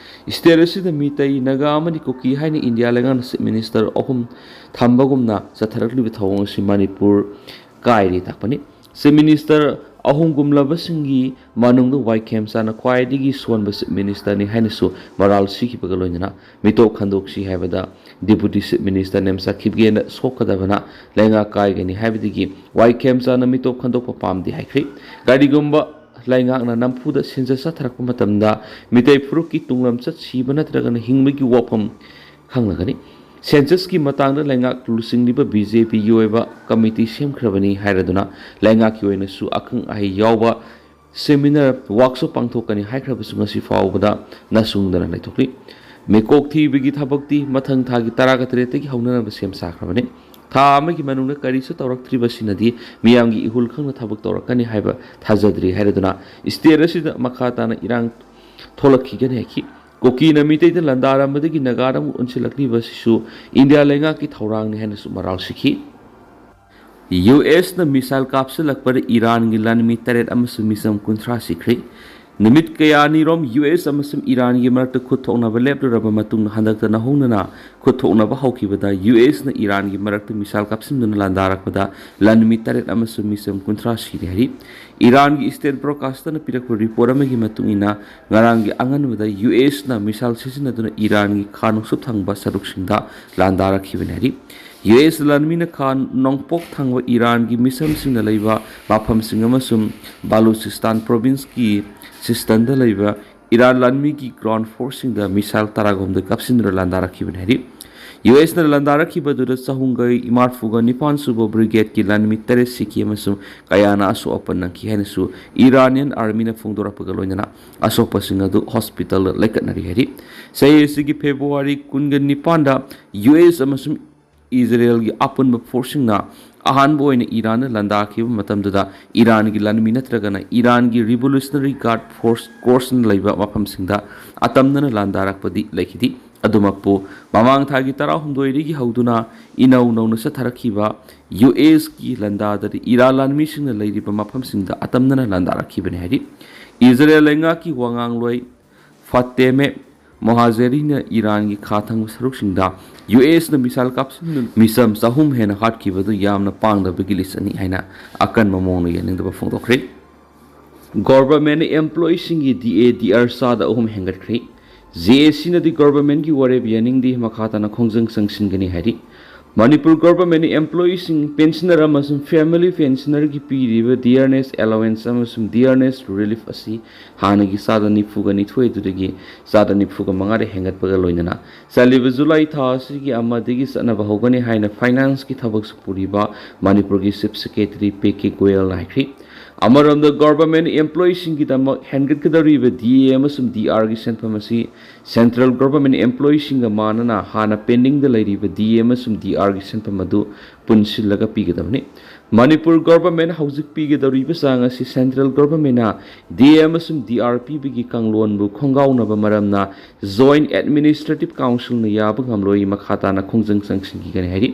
ꯁ꯭ꯇꯦꯠ ꯑꯁꯤꯗ ꯃꯤꯇꯩ, ꯅꯥꯒꯥ ꯑꯃꯗꯤ ꯀꯨꯀꯤ ꯍꯥꯏꯅ ꯏꯟꯗꯤꯌꯥ ꯂꯩꯉꯥꯛꯅ ꯆꯤꯐ ꯃꯤꯅꯤꯁꯇꯔ ꯑꯍꯨꯝ ꯊꯝꯕꯒꯨꯝꯅ ꯆꯠꯊꯔꯛꯂꯤꯕ ꯊꯧꯑꯣꯡ ꯑꯁꯤ ꯃꯅꯤꯄꯨꯔ ꯀꯥꯏꯔꯦ ꯇꯥꯛꯄꯅꯤ꯫ ꯆꯤꯐ ꯃꯤꯅꯤꯁꯇꯔ ꯑꯍꯨꯝꯒꯨꯝꯂꯕꯁꯤꯡꯒꯤ ꯃꯅꯨꯡꯗ ꯋꯥꯏ ꯈꯦꯝꯆꯥꯅ ꯈ꯭ꯋꯥꯏꯗꯒꯤ ꯁꯣꯟꯕ ꯆꯤꯐ ꯃꯤꯅꯤꯁꯇꯔꯅꯤ ꯍꯥꯏꯅꯁꯨ ꯃꯔꯥꯜ ꯁꯤꯈꯤꯕꯒ ꯂꯣꯏꯅꯅ ꯃꯤꯇꯣꯞ ꯈꯟꯗꯣꯛꯁꯤ ꯍꯥꯏꯕꯗ ꯗꯤꯄꯨꯇꯤ ꯆꯤꯐ ꯃꯤꯅꯤꯁꯇꯔ ꯅꯦꯝꯆꯥ ꯈꯤꯞꯒꯦꯅ ꯁꯣꯛꯀꯗꯕꯅ ꯂꯩꯉꯥꯛ ꯀꯥꯏꯒꯅꯤ ꯍꯥꯏꯕꯗꯒꯤ ꯋꯥꯏ ꯈꯦꯝꯆꯥꯅ ꯃꯤꯇꯣꯞ ꯈꯟꯗꯣꯛꯄ ꯄꯥꯝꯗꯦ ꯍꯥꯏꯈ꯭ꯔꯤ꯫ ꯀꯔꯤꯒꯨꯝꯕ ꯂꯩꯉꯥꯛꯅ ꯅꯝꯐꯨꯗ ꯁꯦꯟꯁꯁ ꯆꯠꯊꯔꯛꯄ ꯃꯇꯝꯗ ꯃꯤꯇꯩ ꯐꯨꯔꯨꯞꯀꯤ ꯇꯨꯡꯂꯝꯆꯠ ꯁꯤꯕ ꯅꯠꯇ꯭ꯔꯒꯅ ꯍꯤꯡꯕꯒꯤ ꯋꯥꯐꯝ ꯈꯪꯂꯒꯅꯤ꯫ ꯁꯦꯟꯁꯁꯀꯤ ꯃꯇꯥꯡꯗ ꯂꯩꯉꯥꯛ ꯂꯨꯆꯤꯡꯂꯤꯕ ꯕꯤ ꯖꯦ ꯄꯤꯒꯤ ꯑꯣꯏꯕ ꯀꯃꯤꯇꯤ ꯁꯦꯝꯈ꯭ꯔꯕꯅꯤ ꯍꯥꯏꯔꯗꯨꯅ ꯂꯩꯉꯥꯛꯀꯤ ꯑꯣꯏꯅꯁꯨ ꯑꯈꯪ ꯑꯍꯩ ꯌꯥꯎꯕ ꯁꯦꯃꯤꯅꯥꯔ, ꯋꯥꯛꯁꯣꯞ ꯄꯥꯡꯊꯣꯛꯀꯅꯤ ꯍꯥꯏꯈ꯭ꯔꯕꯁꯨ ꯉꯁꯤ ꯐꯥꯎꯕꯗ ꯅꯁꯨꯡꯗꯅ ꯂꯩꯊꯣꯛꯂꯤ꯫ ꯃꯤꯀꯣꯛ ꯊꯤꯕꯒꯤ ꯊꯕꯛꯇꯤ ꯃꯊꯪ ꯊꯥꯒꯤ ꯇꯔꯥꯒ ꯇꯔꯦꯠꯇꯒꯤ ꯍꯧꯅꯅꯕ ꯁꯦꯝ ꯁꯥꯈ꯭ꯔꯕꯅꯤ꯫ ꯊꯥ ꯑꯃꯒꯤ ꯃꯅꯨꯡꯗ ꯀꯔꯤꯁꯨ ꯇꯧꯔꯛꯇ꯭ꯔꯤꯕꯁꯤꯅꯗꯤ ꯃꯤꯌꯥꯝꯒꯤ ꯏꯍꯨꯜ ꯈꯪꯅ ꯊꯕꯛ ꯇꯧꯔꯛꯀꯅꯤ ꯍꯥꯏꯕ ꯊꯥꯖꯗ꯭ꯔꯤ ꯍꯥꯏꯔꯗꯨꯅ ꯁ꯭ꯇꯦꯠ ꯑꯁꯤꯗ ꯃꯈꯥ ꯇꯥꯅ ꯏꯔꯥꯡ ꯊꯣꯛꯂꯛꯈꯤꯒꯅꯤ ꯍꯥꯏꯈꯤ꯫ ꯀꯨꯀꯤꯅ ꯃꯤꯇꯩꯗ ꯂꯥꯟꯗꯥꯔꯝꯕꯗꯒꯤ ꯅꯥꯒꯥꯗ ꯑꯃꯨꯛ ꯑꯣꯟꯁꯤꯜꯂꯛꯂꯤꯕ ꯑꯁꯤꯁꯨ ꯏꯟꯗꯤꯌꯥ ꯂꯩꯉꯥꯛꯀꯤ ꯊꯧꯔꯥꯡꯅꯤ ꯍꯥꯏꯅꯁꯨ ꯃꯔꯥꯜ ꯁꯤꯈꯤ꯫ ꯌꯨ ꯑꯦꯁꯅ ꯃꯤꯁꯥꯏꯜ ꯀꯥꯞꯁꯤꯜꯂꯛꯄꯗ ꯏꯔꯥꯟꯒꯤ ꯂꯥꯟꯃꯤ ꯇꯔꯦꯠ ꯑꯃꯁꯨꯡ ꯃꯤꯆꯝ ꯀꯨꯟꯊ꯭ꯔꯥ ꯁꯤꯈ꯭ꯔꯦ꯫ ꯅꯨꯃꯤꯠ ꯀꯌꯥꯅꯤꯔꯣꯝ ꯌꯨ ꯑꯦꯁ ꯑꯃꯁꯨꯡ ꯏꯔꯥꯟꯒꯤ ꯃꯔꯛꯇ ꯈꯨꯠ ꯊꯣꯛꯅꯕ ꯂꯦꯞꯂꯨꯔꯕ ꯃꯇꯨꯡꯗ ꯍꯟꯗꯛꯇ ꯅꯧꯍꯧꯅꯅ ꯈꯨꯠ ꯊꯣꯛꯅꯕ ꯍꯧꯈꯤꯕꯗ ꯌꯨ ꯑꯦꯁꯅ ꯏꯔꯥꯟꯒꯤ ꯃꯔꯛꯇ ꯃꯤꯁꯥꯏꯜ ꯀꯥꯞꯁꯤꯟꯗꯨꯅ ꯂꯥꯟꯗꯥꯔꯛꯄꯗ ꯂꯥꯟꯃꯤ ꯇꯔꯦꯠ ꯑꯃꯁꯨꯡ ꯃꯤꯆꯝ ꯀꯨꯟꯊ꯭ꯔꯥ ꯁꯤꯔꯦ ꯍꯥꯏꯔꯤ꯫ ꯏꯔꯥꯟꯒꯤ ꯁ꯭ꯇꯦꯠ ꯕ꯭ꯔꯣꯗꯀꯥꯁꯇꯔꯅ ꯄꯤꯔꯛꯄ ꯔꯤꯄꯣꯔꯠ ꯑꯃꯒꯤ ꯃꯇꯨꯡ ꯏꯟꯅ ꯉꯔꯥꯡꯒꯤ ꯑꯉꯟꯕꯗ ꯌꯨ ꯑꯦꯁꯅ ꯃꯤꯁꯥꯏꯜ ꯁꯤꯖꯤꯟꯅꯗꯨꯅ ꯏꯔꯥꯟꯒꯤ ꯈꯥ ꯅꯣꯡꯆꯨꯞ ꯊꯪꯕ ꯁꯔꯨꯛꯁꯤꯡꯗ ꯂꯥꯟꯗꯥꯔꯛꯈꯤꯕꯅꯤ ꯍꯥꯏꯔꯤ꯫ ꯌꯨ ꯑꯦꯁ ꯂꯥꯟꯃꯤꯅ ꯈꯥ ꯅꯣꯡꯄꯣꯛ ꯊꯪꯕ ꯏꯔꯥꯟꯒꯤ ꯃꯤꯆꯝꯁꯤꯡꯅ ꯂꯩꯕ ꯃꯐꯝꯁꯤꯡ ꯑꯃꯁꯨꯡ ꯕꯂꯨꯆꯤꯁꯇꯥꯟ ꯄ꯭ꯔꯣꯚꯤꯟꯁꯀꯤ ꯁꯤꯁꯇꯟꯗ ꯂꯩꯕ ꯏꯔꯥꯟ ꯂꯥꯟꯃꯤꯒꯤ ꯒ꯭ꯔꯥꯎꯟ ꯐꯣꯔꯁꯁꯤꯡꯗ ꯃꯤꯁꯥꯏꯜ ꯇꯔꯥꯒꯍꯨꯝꯗꯣꯏ ꯀꯥꯞꯁꯤꯟꯗꯨꯅ ꯂꯥꯟꯗꯥꯔꯛꯈꯤꯕꯅꯤ ꯍꯥꯏꯔꯤ꯫ ꯌꯨ ꯑꯦꯁꯅ ꯂꯥꯟꯗꯥꯔꯛꯈꯤꯕꯗꯨꯗ ꯆꯍꯨꯝꯒ ꯃꯔꯤꯐꯨꯒ ꯅꯤꯄꯥꯟ ꯁꯨꯕ ꯕ꯭ꯔꯤꯒꯦꯗꯀꯤ ꯂꯥꯟꯃꯤ ꯇꯔꯦꯠ ꯁꯤꯈꯤ ꯑꯃꯁꯨꯡ ꯀꯌꯥꯅ ꯑꯁꯣꯛ ꯑꯄꯟ ꯅꯪꯈꯤ ꯍꯥꯏꯅꯁꯨ ꯏꯔꯥꯅꯤꯌꯟ ꯑꯥꯔꯃꯤꯅ ꯐꯣꯡꯗꯣꯔꯛꯄꯒ ꯂꯣꯏꯅꯅ ꯑꯁꯣꯛꯄꯁꯤꯡ ꯑꯗꯨ ꯍꯣꯁꯄꯤꯇꯥꯜꯗ ꯂꯩꯈꯠꯅꯔꯤ ꯍꯥꯏꯔꯤ꯫ ꯆꯍꯤ ꯑꯁꯤꯒꯤ ꯐꯦꯕ꯭ꯔꯨꯋꯥꯔꯤ ꯀꯨꯟꯒ ꯅꯤꯄꯥꯟꯗ ꯌꯨ ꯑꯦꯁ ꯑꯃꯁꯨꯡ ꯏꯖꯔꯦꯜꯒꯤ ꯑꯄꯨꯟꯕ ꯐꯣꯔꯁꯁꯤꯡꯅ ꯑꯍꯥꯟꯕ ꯑꯣꯏꯅ ꯏꯔꯥꯟꯗ ꯂꯥꯟꯗꯥꯈꯤꯕ ꯃꯇꯝꯗꯨꯗ ꯏꯔꯥꯟꯒꯤ ꯂꯥꯟꯃꯤ ꯅꯠꯇ꯭ꯔꯒꯅ ꯏꯔꯥꯟꯒꯤ ꯔꯤꯚꯣꯂꯨꯁꯅꯔꯤ ꯒꯥꯔꯗ ꯐꯣꯔꯁ ꯀꯣꯔꯁꯅ ꯂꯩꯕ ꯃꯐꯝꯁꯤꯡꯗ ꯑꯇꯝꯅꯅ ꯂꯥꯟꯗꯥꯔꯛꯄꯗꯤ ꯂꯩꯈꯤꯗꯦ꯫ ꯑꯗꯨꯃꯛꯄꯨ, ꯃꯃꯥꯡ ꯊꯥꯒꯤ ꯇꯔꯥꯍꯨꯝꯗꯣꯏꯗꯒꯤ ꯍꯧꯗꯨꯅ ꯏꯅꯧ ꯅꯧꯅ ꯆꯠꯊꯔꯛꯈꯤꯕ ꯌꯨ ꯑꯦꯁꯀꯤ ꯂꯥꯟꯗꯥꯗꯗꯤ ꯏꯔꯥꯟ ꯂꯥꯟꯃꯤꯁꯤꯡꯅ ꯂꯩꯔꯤꯕ ꯃꯐꯝꯁꯤꯡꯗ ꯑꯇꯝꯅꯅ ꯂꯥꯟꯗꯥꯔꯛꯈꯤꯕꯅꯤ ꯍꯥꯏꯔꯤ꯫ ꯏꯖꯔꯦꯜ ꯂꯩꯉꯥꯛꯀꯤ ꯋꯥꯉꯥꯡꯂꯣꯏ ꯐꯥꯇꯦꯃꯦ ꯃꯣꯍꯥꯖꯦꯔꯤꯅ ꯏꯔꯥꯟꯒꯤ ꯈꯥ ꯊꯪꯕ ꯁꯔꯨꯛꯁꯤꯡꯗ ꯌꯨ ꯑꯦꯁꯅ ꯃꯤꯁꯥꯏꯜ ꯀꯥꯞꯁꯤꯟꯗꯨꯅ ꯃꯤꯆꯝ ꯆꯍꯨꯝ ꯍꯦꯟꯅ ꯍꯥꯠꯈꯤꯕꯗꯨ ꯌꯥꯝꯅ ꯄꯥꯡꯗꯕꯒꯤ ꯂꯤꯁ ꯑꯅꯤ ꯍꯥꯏꯅ ꯑꯀꯟꯕ ꯃꯑꯣꯡꯗ ꯌꯥꯅꯤꯡꯗꯕ ꯐꯣꯡꯗꯣꯛꯈ꯭ꯔꯦ꯫ ꯒꯣꯚꯔꯟꯃꯦꯟꯠ ꯑꯦꯝꯄ꯭ꯂꯣꯌꯤꯁꯤꯡꯒꯤ ꯗꯤ ꯑꯦ ꯗꯤ ꯑꯥꯔ ꯆꯥꯗ ꯑꯍꯨꯝ ꯍꯦꯟꯒꯠꯈ꯭ꯔꯦ꯫ ꯖꯦ ꯑꯦ ꯁꯤꯅꯗꯤ ꯒꯣꯚꯔꯟꯃꯦꯟꯠꯀꯤ ꯋꯥꯔꯦꯞ ꯌꯥꯅꯤꯡꯗꯦ, ꯃꯈꯥ ꯇꯥꯅ ꯈꯣꯡꯖꯪ ꯆꯪꯁꯤꯟꯒꯅꯤ ꯍꯥꯏꯔꯤ꯫ ꯃꯅꯤꯄꯨꯔ ꯒꯣꯚꯔꯟꯃꯦꯟꯠꯅ ꯑꯦꯝꯄ꯭ꯂꯣꯌꯤꯁꯤꯡ, ꯄꯦꯟꯁꯅꯔ ꯑꯃꯁꯨꯡ ꯐꯦꯃꯤꯂꯤ ꯄꯦꯟꯁꯅꯔꯒꯤ ꯄꯤꯔꯤꯕ ꯗꯤꯌꯔꯅꯦꯁ ꯑꯦꯂꯥꯋꯦꯟꯁ ꯑꯃꯁꯨꯡ ꯗꯤꯌꯔꯅꯦꯁ ꯔꯤꯂꯤꯐ ꯑꯁꯤ ꯍꯥꯟꯅꯒꯤ ꯆꯥꯗ ꯅꯤꯐꯨꯒ ꯅꯤꯊꯣꯏ ꯑꯗꯨꯗꯒꯤ ꯆꯥꯗ ꯅꯤꯐꯨꯒ ꯃꯉꯥꯗ ꯍꯦꯟꯒꯠꯄꯒ ꯂꯣꯏꯅꯅ ꯆꯠꯂꯤꯕ ꯖꯨꯂꯥꯏ ꯊꯥ ꯑꯁꯤꯒꯤ ꯑꯃꯗꯒꯤ ꯆꯠꯅꯕ ꯍꯧꯒꯅꯤ ꯍꯥꯏꯅ ꯐꯥꯏꯅꯥꯟꯁꯀꯤ ꯊꯕꯛꯁꯨ ꯄꯨꯔꯤꯕ ꯃꯅꯤꯄꯨꯔꯒꯤ ꯆꯤꯐ ꯁꯦꯀ꯭ꯔꯦꯇꯔꯤ ꯄꯤ ꯀꯦ ꯒꯣꯌꯦꯜꯅ ꯍꯥꯏꯈ꯭ꯔꯤ꯫ ꯑꯃꯔꯣꯝꯗ, ꯒꯣꯚꯔꯟꯃꯦꯟꯠ ꯑꯦꯝꯄ꯭ꯂꯣꯌꯤꯁꯤꯡꯒꯤꯗꯃꯛ ꯍꯦꯟꯒꯠꯀꯗꯧꯔꯤꯕ ꯗꯤ ꯑꯦ ꯑꯃꯁꯨꯡ ꯗꯤ ꯑꯥꯔꯒꯤ ꯁꯦꯟꯐꯝ ꯑꯁꯤ ꯁꯦꯟꯇ꯭ꯔꯦꯜ ꯒꯣꯚꯔꯟꯃꯦꯟꯠ ꯑꯦꯝꯄ꯭ꯂꯣꯌꯤꯁꯤꯡꯒ ꯃꯥꯟꯅꯅ ꯍꯥꯟꯅ ꯄꯦꯟꯗꯤꯡꯗ ꯂꯩꯔꯤꯕ ꯗꯤ ꯑꯦ ꯑꯃꯁꯨꯡ ꯗꯤ ꯑꯥꯔꯒꯤ ꯁꯦꯟꯐꯝ ꯑꯗꯨ ꯄꯨꯟꯁꯤꯜꯂꯒ ꯄꯤꯒꯗꯕꯅꯤ꯫ ꯃꯅꯤꯄꯨꯔ ꯒꯣꯚꯔꯟꯃꯦꯟꯠ ꯍꯧꯖꯤꯛ ꯄꯤꯒꯗꯧꯔꯤꯕ ꯆꯥꯡ ꯑꯁꯤ ꯁꯦꯟꯇ꯭ꯔꯦꯜ ꯒꯣꯚꯔꯟꯃꯦꯟꯠꯅ ꯗꯤ ꯑꯦ ꯑꯃꯁꯨꯡ ꯗꯤ ꯑꯥꯔ ꯄꯤꯕꯒꯤ ꯀꯥꯡꯂꯣꯟꯕꯨ ꯈꯣꯡꯒꯥꯎꯅꯕ ꯃꯔꯝꯅ ꯖꯣꯏꯟꯠ ꯑꯦꯗꯃꯤꯅꯤꯁꯇ꯭ꯔꯦꯇꯤꯚ ꯀꯥꯎꯟꯁꯤꯜꯅ ꯌꯥꯕ ꯉꯝꯂꯣꯏ, ꯃꯈꯥ ꯇꯥꯅ ꯈꯣꯡꯖꯪ ꯆꯪꯁꯤꯟꯈꯤꯒꯅꯤ ꯍꯥꯏꯔꯤ꯫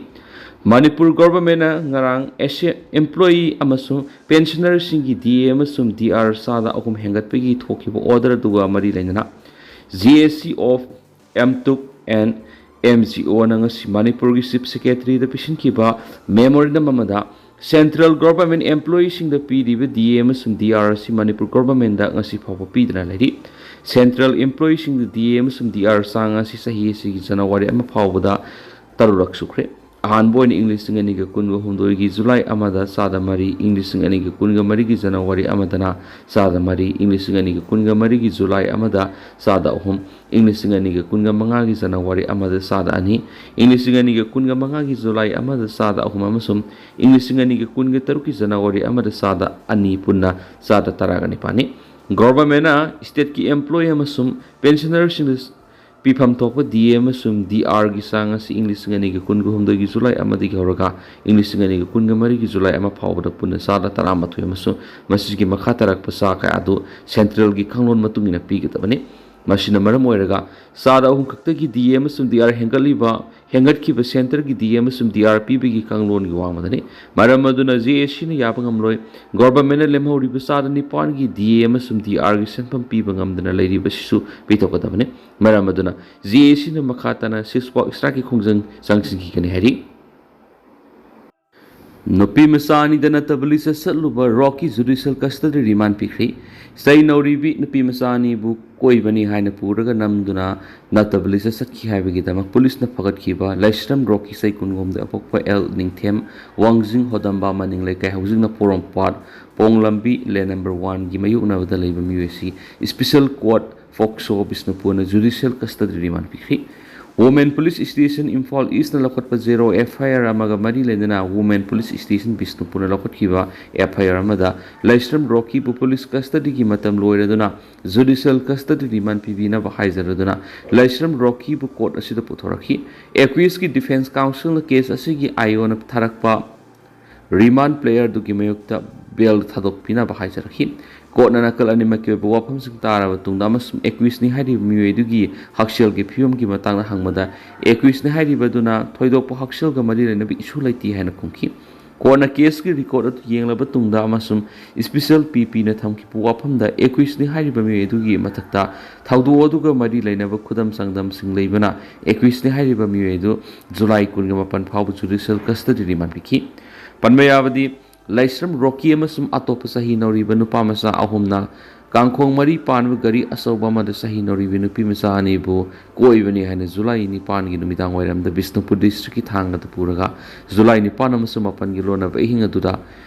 ꯃꯅꯤꯄꯨꯔ ꯒꯣꯚꯔꯟꯃꯦꯟꯠꯅ ꯉꯔꯥꯡ ꯑꯦꯁꯦ-, ꯑꯦꯝꯄ꯭ꯂꯣꯌꯤ ꯑꯃꯁꯨꯡ ꯄꯦꯟꯁꯅꯔꯁꯤꯡꯒꯤ ꯗꯤ ꯑꯦ ꯑꯃꯁꯨꯡ ꯗꯤ ꯑꯥꯔ ꯆꯥꯗ ꯑꯍꯨꯝ ꯍꯦꯟꯒꯠꯄꯒꯤ ꯊꯣꯛꯈꯤꯕ ꯑꯣꯔꯗꯔ ꯑꯗꯨꯒ ꯃꯔꯤ ꯂꯩꯅꯅ ꯖꯤ ꯑꯦ ꯁꯤ ꯑꯣꯐ ꯑꯦꯝꯇꯨꯛ ꯑꯦꯟ ꯑꯦꯝ ꯖꯤ ꯑꯣꯅ ꯉꯁꯤ ꯃꯅꯤꯄꯨꯔꯒꯤ ꯆꯤꯐ ꯁꯦꯀ꯭ꯔꯦꯇꯔꯤꯗ ꯄꯤꯁꯤꯟꯈꯤꯕ ꯃꯦꯃꯣꯔꯦꯟꯗꯝ ꯑꯃꯗ ꯁꯦꯟꯇ꯭ꯔꯦꯜ ꯒꯣꯚꯔꯟꯃꯦꯟꯠ ꯑꯦꯝꯄ꯭ꯂꯣꯌꯤꯁꯤꯡꯗ ꯄꯤꯔꯤꯕ ꯗꯤ ꯑꯦ ꯑꯃꯁꯨꯡ ꯗꯤ ꯑꯥꯔ ꯑꯁꯤ ꯃꯅꯤꯄꯨꯔ ꯒꯣꯚꯔꯟꯃꯦꯟꯠꯗ ꯉꯁꯤ ꯐꯥꯎꯕ ꯄꯤꯗꯨꯅ ꯂꯩꯔꯤ꯫ ꯁꯦꯟꯇ꯭ꯔꯦꯜ ꯑꯦꯝꯄ꯭ꯂꯣꯌꯤꯁꯤꯡꯗ ꯗꯤ ꯑꯦ ꯑꯃꯁꯨꯡ ꯗꯤ ꯑꯥꯔ ꯆꯥꯡ ꯑꯁꯤ ꯆꯍꯤ ꯑꯁꯤꯒꯤ ꯖꯅꯋꯥꯔꯤ ꯑꯃ ꯐꯥꯎꯕꯗ ꯇꯔꯨꯛꯂꯛ ꯁꯨꯈ꯭ꯔꯦ꯫ ꯑꯍꯥꯟꯕ ꯑꯣꯏꯅ ꯏꯪ ꯂꯤꯁꯤꯡ ꯑꯅꯤꯒ ꯀꯨꯟꯒ ꯍꯨꯝꯗꯣꯏꯒꯤ ꯖꯨꯂꯥꯏ ꯑꯃꯗ ꯆꯥꯗ ꯃꯔꯤ, ꯏꯪ ꯂꯤꯁꯤꯡ ꯑꯅꯤꯒ ꯀꯨꯟꯒ ꯃꯔꯤꯒꯤ ꯖꯅꯋꯥꯔꯤ ꯑꯃꯗꯅ ꯆꯥꯗ ꯃꯔꯤ, ꯏꯪ ꯂꯤꯁꯤꯡ ꯑꯅꯤꯒ ꯀꯨꯟꯒ ꯃꯔꯤꯒꯤ ꯖꯨꯂꯥꯏ ꯑꯃꯗ ꯆꯥꯗ ꯑꯍꯨꯝ, ꯏꯪ ꯂꯤꯁꯤꯡ ꯑꯅꯤꯒ ꯀꯨꯟꯒ ꯃꯉꯥꯒꯤ ꯖꯅꯋꯥꯔꯤ ꯑꯃꯗ ꯆꯥꯗ ꯑꯅꯤ, ꯏꯪ ꯂꯤꯁꯤꯡ ꯑꯅꯤꯒ ꯀꯨꯟꯒ ꯃꯉꯥꯒꯤ ꯖꯨꯂꯥꯏ ꯑꯃꯗ ꯆꯥꯗ ꯑꯍꯨꯝ ꯑꯃꯁꯨꯡ ꯏꯪ ꯂꯤꯁꯤꯡ ꯑꯅꯤꯒ ꯀꯨꯟꯒ ꯇꯔꯨꯛꯀꯤ ꯖꯅꯋꯥꯔꯤ ꯑꯃꯗ ꯆꯥꯗ ꯑꯅꯤ, ꯄꯨꯟꯅ ꯆꯥꯗ ꯇꯔꯥꯒ ꯅꯤꯄꯥꯜꯅꯤ꯫ ꯒꯣꯚꯔꯟꯃꯦꯟꯅ ꯁ꯭ꯇꯦꯠꯀꯤ ꯑꯦꯝꯄ꯭ꯂꯣꯌꯤ ꯑꯃꯁꯨꯡ ꯄꯦꯟꯁꯅꯔꯁꯤꯡꯗ ꯄꯤꯐꯝ ꯊꯣꯛꯄ ꯗꯤ ꯑꯦ ꯑꯃꯁꯨꯡ ꯗꯤ ꯑꯥꯔꯒꯤ ꯆꯥꯡ ꯑꯁꯤ ꯏꯪ ꯂꯤꯁꯤꯡ ꯑꯅꯤꯒ ꯀꯨꯟꯒ ꯍꯨꯝꯗꯣꯏꯒꯤ ꯖꯨꯂꯥꯏ ꯑꯃꯗꯒꯤ ꯍꯧꯔꯒ ꯏꯪ ꯂꯤꯁꯤꯡ ꯑꯅꯤꯒ ꯀꯨꯟꯒ ꯃꯔꯤꯒꯤ ꯖꯨꯂꯥꯏ ꯑꯃ ꯐꯥꯎꯕꯗ ꯄꯨꯟꯅ ꯆꯥꯗ ꯇꯔꯥꯃꯥꯊꯣꯏ ꯑꯃꯁꯨꯡ ꯃꯁꯤꯒꯤ ꯃꯈꯥ ꯇꯥꯔꯛꯄ ꯆꯥ ꯀꯌꯥ ꯑꯗꯨ ꯁꯦꯟꯇ꯭ꯔꯦꯜꯒꯤ ꯀꯥꯡꯂꯣꯟ ꯃꯇꯨꯡ ꯏꯟꯅ ꯄꯤꯒꯗꯕꯅꯤ꯫ ꯃꯁꯤꯅ ꯃꯔꯝ ꯑꯣꯏꯔꯒ ꯆꯥꯗ ꯑꯍꯨꯝ ꯈꯛꯇꯒꯤ ꯗꯤ ꯑꯦ ꯑꯃꯁꯨꯡ ꯗꯤ ꯑꯥꯔ ꯍꯦꯟꯒꯠꯂꯤꯕ, ꯍꯦꯟꯒꯠꯈꯤꯕ ꯁꯦꯟꯇꯔꯒꯤ ꯗꯤ ꯑꯦ ꯑꯃꯁꯨꯡ ꯗꯤ ꯑꯥꯔ ꯄꯤꯕꯒꯤ ꯀꯥꯡꯂꯣꯟꯒꯤ ꯋꯥꯡꯃꯗꯅꯤ꯫ ꯃꯔꯝ ꯑꯗꯨꯅ ꯖꯦ ꯑꯦ ꯁꯤꯅ ꯌꯥꯕ ꯉꯝꯂꯣꯏ꯫ ꯒꯣꯚꯔꯟꯃꯦꯟꯅ ꯂꯦꯝꯍꯧꯔꯤꯕ ꯆꯥꯗ ꯅꯤꯄꯥꯟꯒꯤ ꯗꯤ ꯑꯦ ꯑꯃꯁꯨꯡ ꯗꯤ ꯑꯥꯔꯒꯤ ꯁꯦꯟꯐꯝ ꯄꯤꯕ ꯉꯝꯗꯅ ꯂꯩꯔꯤꯕꯁꯤꯁꯨ ꯄꯤꯊꯣꯛꯀꯗꯕꯅꯤ꯫ ꯃꯔꯝ ꯑꯗꯨꯅ ꯖꯦ ꯑꯦ ꯁꯤꯅ ꯃꯈꯥ ꯇꯥꯅ ceasefire strikeꯀꯤ ꯈꯣꯡꯖꯪ ꯆꯪꯁꯤꯟꯈꯤꯒꯅꯤ ꯍꯥꯏꯔꯤ꯫ ꯅꯨꯄꯤ ꯃꯆꯥ ꯑꯅꯤꯗ ꯅꯠꯇꯕ ꯂꯤꯆꯠ ꯆꯠꯂꯨꯕ ꯔꯣꯀꯤ ꯖꯨꯗꯤꯁꯤꯌꯦꯜ ꯀꯁꯇꯗꯤ ꯔꯤꯃꯥꯟ ꯄꯤꯈ꯭ꯔꯤ꯫ ꯆꯩ ꯅꯧꯔꯤꯕꯤ ꯅꯨꯄꯤ ꯃꯆꯥ ꯑꯅꯤꯕꯨ ꯀꯣꯏꯕꯅꯤ ꯍꯥꯏꯅ ꯄꯨꯔꯒ ꯅꯝꯗꯨꯅ ꯅꯠꯇꯕ ꯂꯤꯆꯠ ꯆꯠꯈꯤ ꯍꯥꯏꯕꯒꯤꯗꯃꯛ ꯄꯨꯂꯤꯁꯅ ꯐꯒꯠꯈꯤꯕ ꯂꯥꯏꯁ꯭ꯔꯝ ꯔꯣꯀꯤ ꯆꯍꯤ ꯀꯨꯟꯒꯨꯝꯗ ꯄꯣꯛꯄ ꯑꯦꯜ ꯅꯤꯡꯊꯦꯝ, ꯋꯥꯡꯖꯤꯡ ꯍꯣꯗꯝꯕ ꯃꯅꯤꯡ ꯂꯩꯀꯥꯏ, ꯍꯧꯖꯤꯛꯅ ꯄꯣꯔꯣꯝꯄꯥꯠ, ꯄꯣꯡ ꯂꯝꯕꯤ, ꯂꯦꯟ ꯅꯝꯕꯔ ꯋꯥꯟꯒꯤ ꯃꯥꯌꯣꯛꯅꯕꯗ ꯂꯩꯕ ꯃꯤꯑꯣꯏ ꯑꯁꯤ ꯁ꯭ꯄꯦꯁꯤꯌꯦꯜ ꯀꯣꯔꯠ ꯐꯣꯛꯁꯣ ꯕꯤꯁꯅꯨꯄꯨꯔꯅ ꯖꯨꯗꯤꯁꯤꯌꯦꯜ ꯀꯁꯇꯗꯤ ꯔꯤꯃꯥꯟ ꯄꯤꯈ꯭ꯔꯤ꯫ ꯋꯨꯃꯦꯟ ꯄꯨꯂꯤꯁ ꯁ꯭ꯇꯦꯁꯟ ꯏꯝꯐꯥꯜ ꯏꯁꯅ ꯂꯧꯈꯠꯄ ꯖꯦꯔꯣ ꯑꯦꯐ ꯑꯥꯏ ꯑꯥꯔ ꯑꯃꯒ ꯃꯔꯤ ꯂꯩꯅꯅ ꯋꯨꯃꯦꯟ ꯄꯨꯂꯤꯁ ꯁ꯭ꯇꯦꯁꯟ ꯕꯤꯁꯅꯨꯄꯨꯔꯅ ꯂꯧꯈꯠꯈꯤꯕ ꯑꯦꯐ ꯑꯥꯏ ꯑꯥꯔ ꯑꯃꯗ ꯂꯥꯏꯁ꯭ꯔꯝ ꯔꯣꯀꯤꯕꯨ ꯄꯨꯂꯤꯁ ꯀꯁꯇꯗꯤꯒꯤ ꯃꯇꯝ ꯂꯣꯏꯔꯗꯨꯅ ꯖꯨꯗꯤꯁꯤꯌꯦꯜ ꯀꯁꯇꯗꯤ ꯔꯤꯃꯥꯟ ꯄꯤꯕꯤꯅꯕ ꯍꯥꯏꯖꯔꯗꯨꯅ ꯂꯥꯏꯁ꯭ꯔꯝ ꯔꯣꯀꯤꯕꯨ ꯀꯣꯔꯠ ꯑꯁꯤꯗ ꯄꯨꯊꯣꯔꯛꯈꯤ꯫ ꯑꯦꯀ꯭ꯌꯨꯁꯀꯤ ꯗꯤꯐꯦꯟꯁ ꯀꯥꯎꯟꯁꯤꯜꯅ ꯀꯦꯁ ꯑꯁꯤꯒꯤ ꯑꯥꯏ ꯑꯣꯅ ꯊꯥꯔꯛꯄ ꯔꯤꯃꯥꯟ ꯄꯦꯌꯔꯗꯨꯒꯤ ꯃꯥꯌꯣꯛꯇ ꯕꯦꯜ ꯊꯥꯗꯣꯛꯄꯤꯅꯕ ꯍꯥꯏꯖꯔꯛꯈꯤ꯫ ꯀꯣꯔꯠꯅ ꯅꯥꯀꯜ ꯑꯅꯤꯃꯛꯀꯤ ꯑꯣꯏꯕ ꯋꯥꯐꯝꯁꯤꯡ ꯇꯥꯔꯕ ꯇꯨꯡꯗ ꯑꯃꯁꯨꯡ ꯑꯦꯀ꯭ꯌꯨꯁꯅꯤ ꯍꯥꯏꯔꯤꯕ ꯃꯤꯑꯣꯏ ꯑꯗꯨꯒꯤ ꯍꯛꯁꯦꯜꯒꯤ ꯐꯤꯕꯝꯒꯤ ꯃꯇꯥꯡꯗ ꯍꯪꯕꯗ, ꯑꯦꯀ꯭ꯌꯨꯁꯅꯤ ꯍꯥꯏꯔꯤꯕ ꯑꯗꯨꯅ ꯊꯣꯏꯗꯣꯛꯄ ꯍꯛꯁꯦꯜꯒ ꯃꯔꯤ ꯂꯩꯅꯕ ꯏꯁꯨ ꯂꯩꯇꯦ ꯍꯥꯏꯅ ꯈꯨꯝꯈꯤ꯫ ꯀꯣꯔꯠꯅ ꯀꯦꯁꯀꯤ ꯔꯦꯀꯣꯔꯠ ꯑꯗꯨ ꯌꯦꯡꯂꯕ ꯇꯨꯡꯗ ꯑꯃꯁꯨꯡ ꯁ꯭ꯄꯦꯁꯤꯌꯦꯜ ꯄꯤ ꯄꯤꯅ ꯊꯝꯈꯤꯕ ꯋꯥꯐꯝꯗ ꯑꯦꯀ꯭ꯌꯨꯁꯅꯤ ꯍꯥꯏꯔꯤꯕ ꯃꯤꯑꯣꯏ ꯑꯗꯨꯒꯤ ꯃꯊꯛꯇ ꯊꯧꯗꯣꯛ ꯑꯗꯨꯒ ꯃꯔꯤ ꯂꯩꯅꯕ ꯈꯨꯗꯝ ꯆꯥꯡꯗꯝꯁꯤꯡ ꯂꯩꯕꯅ ꯑꯦꯀ꯭ꯌꯨꯁꯅꯤ ꯍꯥꯏꯔꯤꯕ ꯃꯤꯑꯣꯏ ꯑꯗꯨ ꯖꯨꯂꯥꯏ ꯀꯨꯟꯒ ꯃꯥꯄꯟ ꯐꯥꯎꯕ ꯖꯨꯗꯤꯁꯤꯌꯦꯜ ꯀꯁꯇꯗꯤ ꯔꯤꯃꯥꯟ ꯄꯤꯈꯤ꯫ ꯄꯟꯕ ꯌꯥꯕꯗꯤ, ꯂꯥꯏꯁ꯭ꯔꯝ ꯔꯣꯀꯤ ꯑꯃꯁꯨꯡ ꯑꯇꯣꯞꯄ ꯆꯍꯤ ꯅꯧꯔꯤꯕ ꯅꯨꯄꯥ ꯃꯆꯥ ꯑꯍꯨꯝꯅ ꯀꯥꯡꯈꯣꯡ ꯃꯔꯤ ꯄꯥꯟꯕ ꯒꯥꯔꯤ ꯑꯆꯧꯕ ꯑꯃꯗ ꯆꯍꯤ ꯅꯧꯔꯤꯕꯤ ꯅꯨꯄꯤ ꯃꯆꯥ ꯑꯅꯤꯕꯨ ꯀꯣꯏꯕꯅꯤ ꯍꯥꯏꯅ ꯖꯨꯂꯥꯏ ꯅꯤꯄꯥꯟꯒꯤ ꯅꯨꯃꯤꯗꯥꯡ ꯋꯥꯏꯔꯝꯗ ꯕꯤꯁꯅꯨꯄꯨꯔ ꯗꯤꯁꯇ꯭ꯔꯤꯛꯀꯤ ꯊꯥꯡꯒꯗ ꯄꯨꯔꯒ ꯖꯨꯂꯥꯏ ꯅꯤꯄꯥꯟ ꯑꯃꯁꯨꯡ ꯃꯥꯄꯟꯒꯤ ꯂꯣꯟꯅꯕ ꯑꯍꯤꯡ ꯑꯗꯨꯗ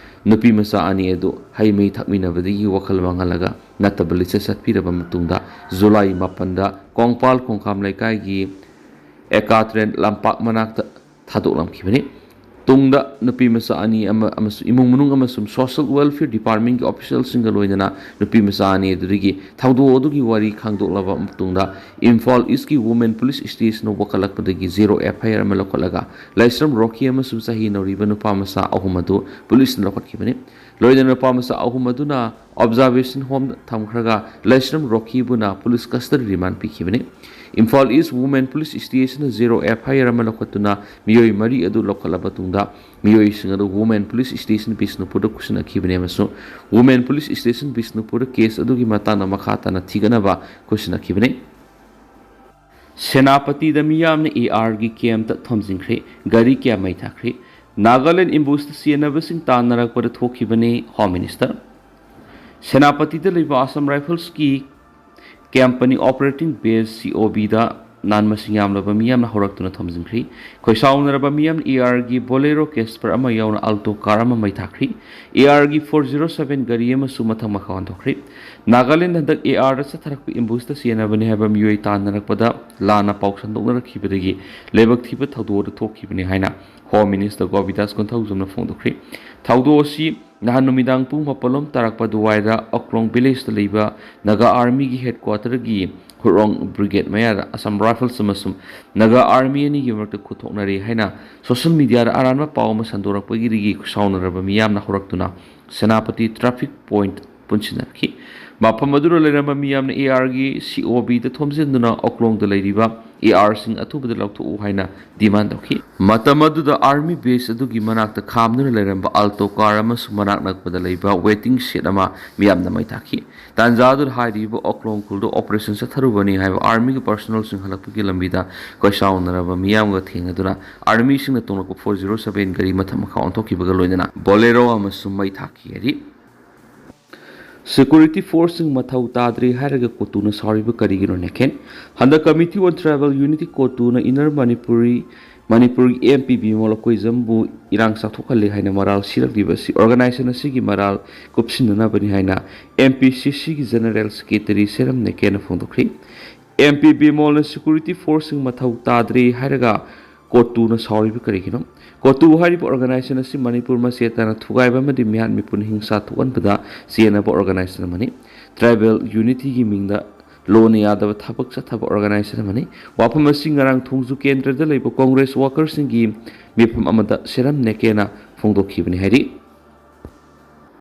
ꯅꯨꯄꯤ ꯃꯆꯥ ꯑꯅꯤ ꯑꯗꯨ ꯍꯩ ꯃꯍꯤ ꯊꯛꯃꯤꯟꯅꯕꯗꯒꯤ ꯋꯥꯈꯜ ꯃꯥꯡꯍꯜꯂꯒ ꯅꯠꯇꯕ ꯂꯤꯆꯠ ꯆꯠꯄꯤꯔꯕ ꯃꯇꯨꯡꯗ ꯖꯨꯂꯥꯏ ꯃꯥꯄꯟꯗ ꯀꯣꯡꯄꯥꯜ ꯈꯣꯡꯈꯥꯝ ꯂꯩꯀꯥꯏꯒꯤ ꯑꯦꯀꯥ ꯇ꯭ꯔꯦꯟ ꯂꯝꯄꯥꯛ ꯃꯅꯥꯛꯇ ꯊꯥꯗꯣꯛꯂꯝꯈꯤꯕꯅꯤ꯫ ꯇꯨꯡꯗ ꯅꯨꯄꯤ ꯃꯆꯥ ꯑꯅꯤ ꯑꯃ ꯑꯃꯁꯨꯡ ꯏꯃꯨꯡ ꯃꯅꯨꯡ ꯑꯃꯁꯨꯡ ꯁꯣꯁꯤꯌꯦꯜ ꯋꯦꯜꯐꯤꯌꯔ ꯗꯤꯄꯥꯔꯠꯃꯦꯟꯒꯤ ꯑꯣꯐꯤꯁꯤꯌꯦꯜꯁꯤꯡꯒ ꯂꯣꯏꯅꯅ ꯅꯨꯄꯤ ꯃꯆꯥ ꯑꯅꯤ ꯑꯗꯨꯗꯒꯤ ꯊꯧꯗꯣꯛ ꯑꯗꯨꯒꯤ ꯋꯥꯔꯤ ꯈꯪꯗꯣꯛꯂꯕ ꯃꯇꯨꯡꯗ ꯏꯝꯐꯥꯜ ꯏꯁꯀꯤ women police ꯁ꯭ꯇꯦꯁꯟꯗ ꯋꯥꯀꯠꯂꯛꯄꯗꯒꯤ zero F I R ꯑꯃ ꯂꯧꯈꯠꯂꯒ ꯂꯥꯏꯁ꯭ꯔꯝ ꯔꯣꯀꯤ ꯑꯃꯁꯨꯡ ꯆꯍꯤ ꯅꯧꯔꯤꯕ ꯅꯨꯄꯥ ꯃꯆꯥ ꯑꯍꯨꯝ ꯑꯗꯨ ꯄꯨꯂꯤꯁꯅ ꯂꯧꯈꯠꯈꯤꯕꯅꯤ꯫ ꯂꯣꯏꯅꯅ ꯅꯨꯄꯥ ꯃꯆꯥ ꯑꯍꯨꯝ ꯑꯗꯨꯅ observation ꯍꯣꯝꯗ ꯊꯝꯈ꯭ꯔꯒ Laishram ꯔꯣꯀꯤꯕꯨꯅ police ꯀꯁꯇꯗꯤ ꯔꯤꯃꯥꯟ ꯄꯤꯈꯤꯕꯅꯤ꯫ Imphal is women police ꯁ꯭ꯇꯦꯁꯟꯅ zero F I R ꯑꯃ ꯂꯧꯈꯠꯇꯨꯅ ꯃꯤꯑꯣꯏ ꯃꯔꯤ ꯑꯗꯨ ꯂꯧꯈꯠꯂꯕ ꯃꯇꯨꯡꯗ ꯃꯤꯑꯣꯏꯁꯤꯡ ꯑꯗꯨ ꯋꯨꯃꯦꯟ ꯄꯨꯂꯤꯁ ꯁ꯭ꯇꯦꯁꯟ ꯕꯤꯁꯅꯨꯄꯨꯔꯗ ꯈꯨꯠꯁꯤꯟꯅꯈꯤꯕꯅꯤ ꯑꯃꯁꯨꯡ ꯋꯨꯃꯦꯟ ꯄꯨꯂꯤꯁ ꯁ꯭ꯇꯦꯁꯟ ꯕꯤꯁꯅꯨꯄꯨꯔꯗ ꯀꯦꯁ ꯑꯗꯨꯒꯤ ꯃꯇꯥꯡꯗ ꯃꯈꯥ ꯇꯥꯅ ꯊꯤꯒꯠꯅꯕ ꯈꯨꯠꯁꯤꯟꯅꯈꯤꯕꯅꯤ꯫ ꯁꯦꯅꯥꯄꯇꯤꯗ ꯃꯤꯌꯥꯝꯅ ꯑꯦ ꯑꯥꯔꯒꯤ ꯀꯦꯝꯞꯇ ꯊꯣꯝꯖꯤꯟꯈ꯭ꯔꯦ꯫ ꯒꯥꯔꯤ ꯀꯌꯥ ꯃꯩ ꯊꯥꯈ꯭ꯔꯦ꯫ ꯅꯥꯒꯥꯂꯦꯟ ꯏꯝꯕꯨꯁꯇ ꯆꯦꯟꯅꯕꯁꯤꯡ ꯇꯥꯟꯅꯔꯛꯄꯗ ꯊꯣꯛꯈꯤꯕꯅꯤ ꯍꯣꯝ ꯃꯤꯅꯤꯁꯇꯔ꯫ ꯁꯦꯅꯥꯄꯇꯤꯗ ꯂꯩꯕ ꯑꯁꯥꯝ ꯔꯥꯏꯐꯜꯁꯀꯤ ꯀꯦꯝꯄꯅꯤ ꯑꯣꯄꯔꯦꯇꯤꯡ ꯕꯦꯁ, ꯁꯤ ꯑꯣ ꯕꯤꯗ ꯅꯥꯟ ꯃꯁꯤꯡ ꯌꯥꯝꯂꯕ ꯃꯤꯌꯥꯝꯅ ꯍꯧꯔꯛꯇꯨꯅ ꯊꯣꯝꯖꯤꯟꯈ꯭ꯔꯤ꯫ ꯈꯣꯏꯁꯥꯎꯅꯔꯕ ꯃꯤꯌꯥꯝꯅ ꯑꯦ ꯑꯥꯔꯒꯤ ꯕꯣꯂꯦꯔꯣ ꯀꯦꯁꯄꯔ ꯑꯃ ꯌꯥꯎꯅ ꯑꯜꯇꯣ ꯀꯥꯔ ꯑꯃ ꯃꯩ ꯊꯥꯈ꯭ꯔꯤ꯫ ꯑꯦ ꯑꯥꯔꯒꯤ ꯐꯣꯔ ꯖꯤꯔꯣ ꯁꯚꯦꯟ ꯒꯥꯔꯤ ꯑꯃꯁꯨ ꯃꯊꯛ ꯃꯈꯥ ꯑꯣꯟꯊꯣꯛꯈ꯭ꯔꯤ꯫ ꯅꯥꯒꯥꯂꯦꯟꯗ ꯍꯟꯗꯛ ꯑꯦ ꯑꯥꯔꯗ ꯆꯠꯊꯔꯛꯄ ꯏꯝꯕꯨꯁꯇ ꯆꯦꯟꯅꯕꯅꯤ ꯍꯥꯏꯕ ꯃꯤꯑꯣꯏ ꯇꯥꯟꯅꯔꯛꯄꯗ ꯂꯥꯟꯅ ꯄꯥꯎ ꯁꯟꯗꯣꯛꯅꯔꯛꯈꯤꯕꯗꯒꯤ ꯂꯥꯏꯕꯛ ꯊꯤꯕ ꯊꯧꯗꯣꯛ ꯑꯗꯨ ꯊꯣꯛꯈꯤꯕꯅꯤ ꯍꯥꯏꯅ ꯍꯣꯝ ꯃꯤꯅꯤꯁꯇꯔ ꯒꯣꯕꯤꯗꯥꯁ ꯀꯣꯟꯊꯧꯖꯝꯅ ꯐꯣꯡꯗꯣꯛꯈ꯭ꯔꯤ꯫ ꯊꯧꯗꯣꯛ ꯑꯁꯤ ꯅꯍꯥꯟ ꯅꯨꯃꯤꯗꯥꯡ ꯄꯨꯡ ꯃꯥꯄꯜꯂꯣꯝ ꯇꯥꯔꯛꯄ ꯑꯗꯨꯋꯥꯏꯗ ꯑꯣꯛꯂꯣꯡ ꯚꯤꯂꯦꯖꯇ ꯂꯩꯕ ꯅꯥꯒꯥ ꯑꯥꯔꯃꯤꯒꯤ ꯍꯦꯗꯀ꯭ꯋꯥꯇꯔꯒꯤ ꯍꯨꯔꯣꯡ ꯕ꯭ꯔꯤꯒꯦꯗ ꯃꯌꯥꯗ ꯑꯁꯥꯝ ꯔꯥꯏꯐꯜꯁ ꯑꯃꯁꯨꯡ ꯅꯥꯒꯥ ꯑꯥꯔꯃꯤ ꯑꯅꯤꯒꯤ ꯃꯔꯛꯇ ꯈꯨꯠꯊꯣꯛꯅꯔꯦ ꯍꯥꯏꯅ ꯁꯣꯁꯤꯌꯦꯜ ꯃꯤꯗꯤꯌꯥꯗ ꯑꯔꯥꯟꯕ ꯄꯥꯎ ꯑꯃ ꯁꯟꯗꯣꯔꯛꯄꯗꯒꯤ ꯁꯥꯎꯅꯔꯕ ꯃꯤꯌꯥꯝꯅ ꯍꯧꯔꯛꯇꯨꯅ ꯁꯦꯅꯥꯄꯇꯤ ꯇ꯭ꯔꯥꯐꯤꯛ ꯄꯣꯏꯟꯠ ꯄꯨꯟꯁꯤꯟꯅꯔꯛꯈꯤ꯫ ꯃꯐꯝ ꯑꯗꯨꯗ ꯂꯩꯔꯝꯕ ꯃꯤꯌꯥꯝꯅ ꯑꯦ ꯑꯥꯔꯒꯤ ꯁꯤ ꯑꯣ ꯕꯤꯗ ꯊꯣꯝꯖꯤꯟꯗꯨꯅ ꯑꯣꯛꯂꯣꯡꯗ ꯂꯩꯔꯤꯕ ꯑꯦ ꯑꯥꯔꯁꯤꯡ ꯑꯊꯨꯕꯗ ꯂꯧꯊꯣꯛꯎ ꯍꯥꯏꯅ ꯗꯤꯃꯥꯟ ꯇꯧꯈꯤ꯫ ꯃꯇꯝ ꯑꯗꯨꯗ ꯑꯥꯔꯃꯤ ꯕꯦꯁ ꯑꯗꯨꯒꯤ ꯃꯅꯥꯛꯇ ꯈꯥꯝꯗꯨꯅ ꯂꯩꯔꯝꯕ ꯑꯜꯇꯣ ꯀꯥꯔ ꯑꯃꯁꯨꯡ ꯃꯅꯥꯛ ꯅꯛꯄꯗ ꯂꯩꯕ ꯋꯦꯇꯤꯡ ꯁꯦꯗ ꯑꯃ ꯃꯤꯌꯥꯝꯅ ꯃꯩ ꯊꯥꯈꯤ꯫ ꯇꯥꯟꯖꯥ ꯑꯗꯨꯗ ꯍꯥꯏꯔꯤꯕ ꯑꯣꯛꯂꯣꯡ ꯈꯨꯜꯗ ꯑꯣꯄꯔꯦꯁꯟ ꯆꯠꯊꯔꯨꯕꯅꯤ ꯍꯥꯏꯕ ꯑꯥꯔꯃꯤꯒꯤ ꯄꯔꯁꯣꯅꯦꯜꯁꯤꯡ ꯍꯜꯂꯛꯄꯒꯤ ꯂꯝꯕꯤꯗ ꯈꯣꯏꯁꯥꯎꯅꯔꯕ ꯃꯤꯌꯥꯝꯒ ꯊꯦꯡꯅꯗꯨꯅ ꯑꯥꯔꯃꯤꯁꯤꯡꯅ ꯇꯣꯡꯂꯛꯄ ꯐꯣꯔ ꯖꯤꯔꯣ ꯁꯚꯦꯟ ꯒꯥꯔꯤ ꯃꯊꯛ ꯃꯈꯥ ꯑꯣꯟꯊꯣꯛꯈꯤꯕꯒ ꯂꯣꯏꯅꯅ ꯕꯣꯂꯦꯔꯣ ꯑꯃꯁꯨ ꯃꯩ ꯊꯥꯈꯤ ꯍꯥꯏꯔꯤ꯫ Security forceꯁꯤꯡ ꯃꯊꯧ ꯇꯥꯗ꯭ꯔꯦ ꯍꯥꯏꯔꯒ ꯀꯣꯇꯨꯅ ꯁꯥꯎꯔꯤꯕ ꯀꯔꯤꯒꯤꯅꯣ ꯅꯦꯀꯦꯟ? ꯍꯟꯗꯛ Committee on Tribal Unity ꯀꯣꯇꯨꯅ Inner Manipuri, ꯃꯅꯤꯄꯨꯔꯒꯤ MP ꯕꯤꯃꯣꯜ ꯑꯀꯣꯏꯖꯝꯕꯨ ꯏꯔꯥꯡ ꯆꯥꯊꯣꯛꯍꯜꯂꯦ ꯍꯥꯏꯅ ꯃꯔꯥꯜ ꯁꯤꯔꯛꯂꯤꯕ ꯑꯁꯤ organization ꯑꯁꯤꯒꯤ ꯃꯔꯥꯜ ꯀꯨꯞꯁꯤꯟꯅꯅꯕꯅꯤ ꯍꯥꯏꯅ MPCCꯒꯤ General Secretary ꯁꯦꯔꯝ ꯅꯦꯀꯦꯟꯅ ꯐꯣꯡꯗꯣꯛꯈ꯭ꯔꯦ꯫ MP ꯕꯤꯃꯣꯜꯅ security forceꯁꯤꯡ ꯃꯊꯧ ꯇꯥꯗ꯭ꯔꯦ ꯍꯥꯏꯔꯒ ꯀꯣꯇꯨꯅ ꯁꯥꯎꯔꯤꯕ ꯀꯔꯤꯒꯤꯅꯣ? ꯀꯣꯇꯨ ꯍꯥꯏꯔꯤꯕ organization ꯑꯁꯤ ꯃꯅꯤꯄꯨꯔ ꯃꯆꯦꯠ ꯇꯥꯅ ꯊꯨꯒꯥꯏꯕ ꯑꯃꯗꯤ ꯃꯤꯍꯥꯠ ꯃꯤꯄꯨꯟ ꯍꯤꯡꯁꯥ ꯊꯣꯛꯍꯟꯕꯗ ꯆꯦꯟꯅꯕ organization ꯑꯃꯅꯤ꯫ Tribal unityꯒꯤ ꯃꯤꯡꯗ ꯂꯣꯟꯅ ꯌꯥꯗꯕ ꯊꯕꯛ ꯆꯠꯊꯕ organization ꯑꯃꯅꯤ꯫ ꯋꯥꯐꯝ ꯑꯁꯤ ꯉꯔꯥꯡ ꯊꯣꯡꯖꯨ ꯀꯦꯟꯗ꯭ꯔꯗ ꯂꯩꯕ Congress workerꯁꯤꯡꯒꯤ ꯃꯤꯐꯝ ꯑꯃꯗ ꯁꯦꯔꯝ ꯅꯦꯀꯦꯟꯅ ꯐꯣꯡꯗꯣꯛꯈꯤꯕꯅꯤ ꯍꯥꯏꯔꯤ꯫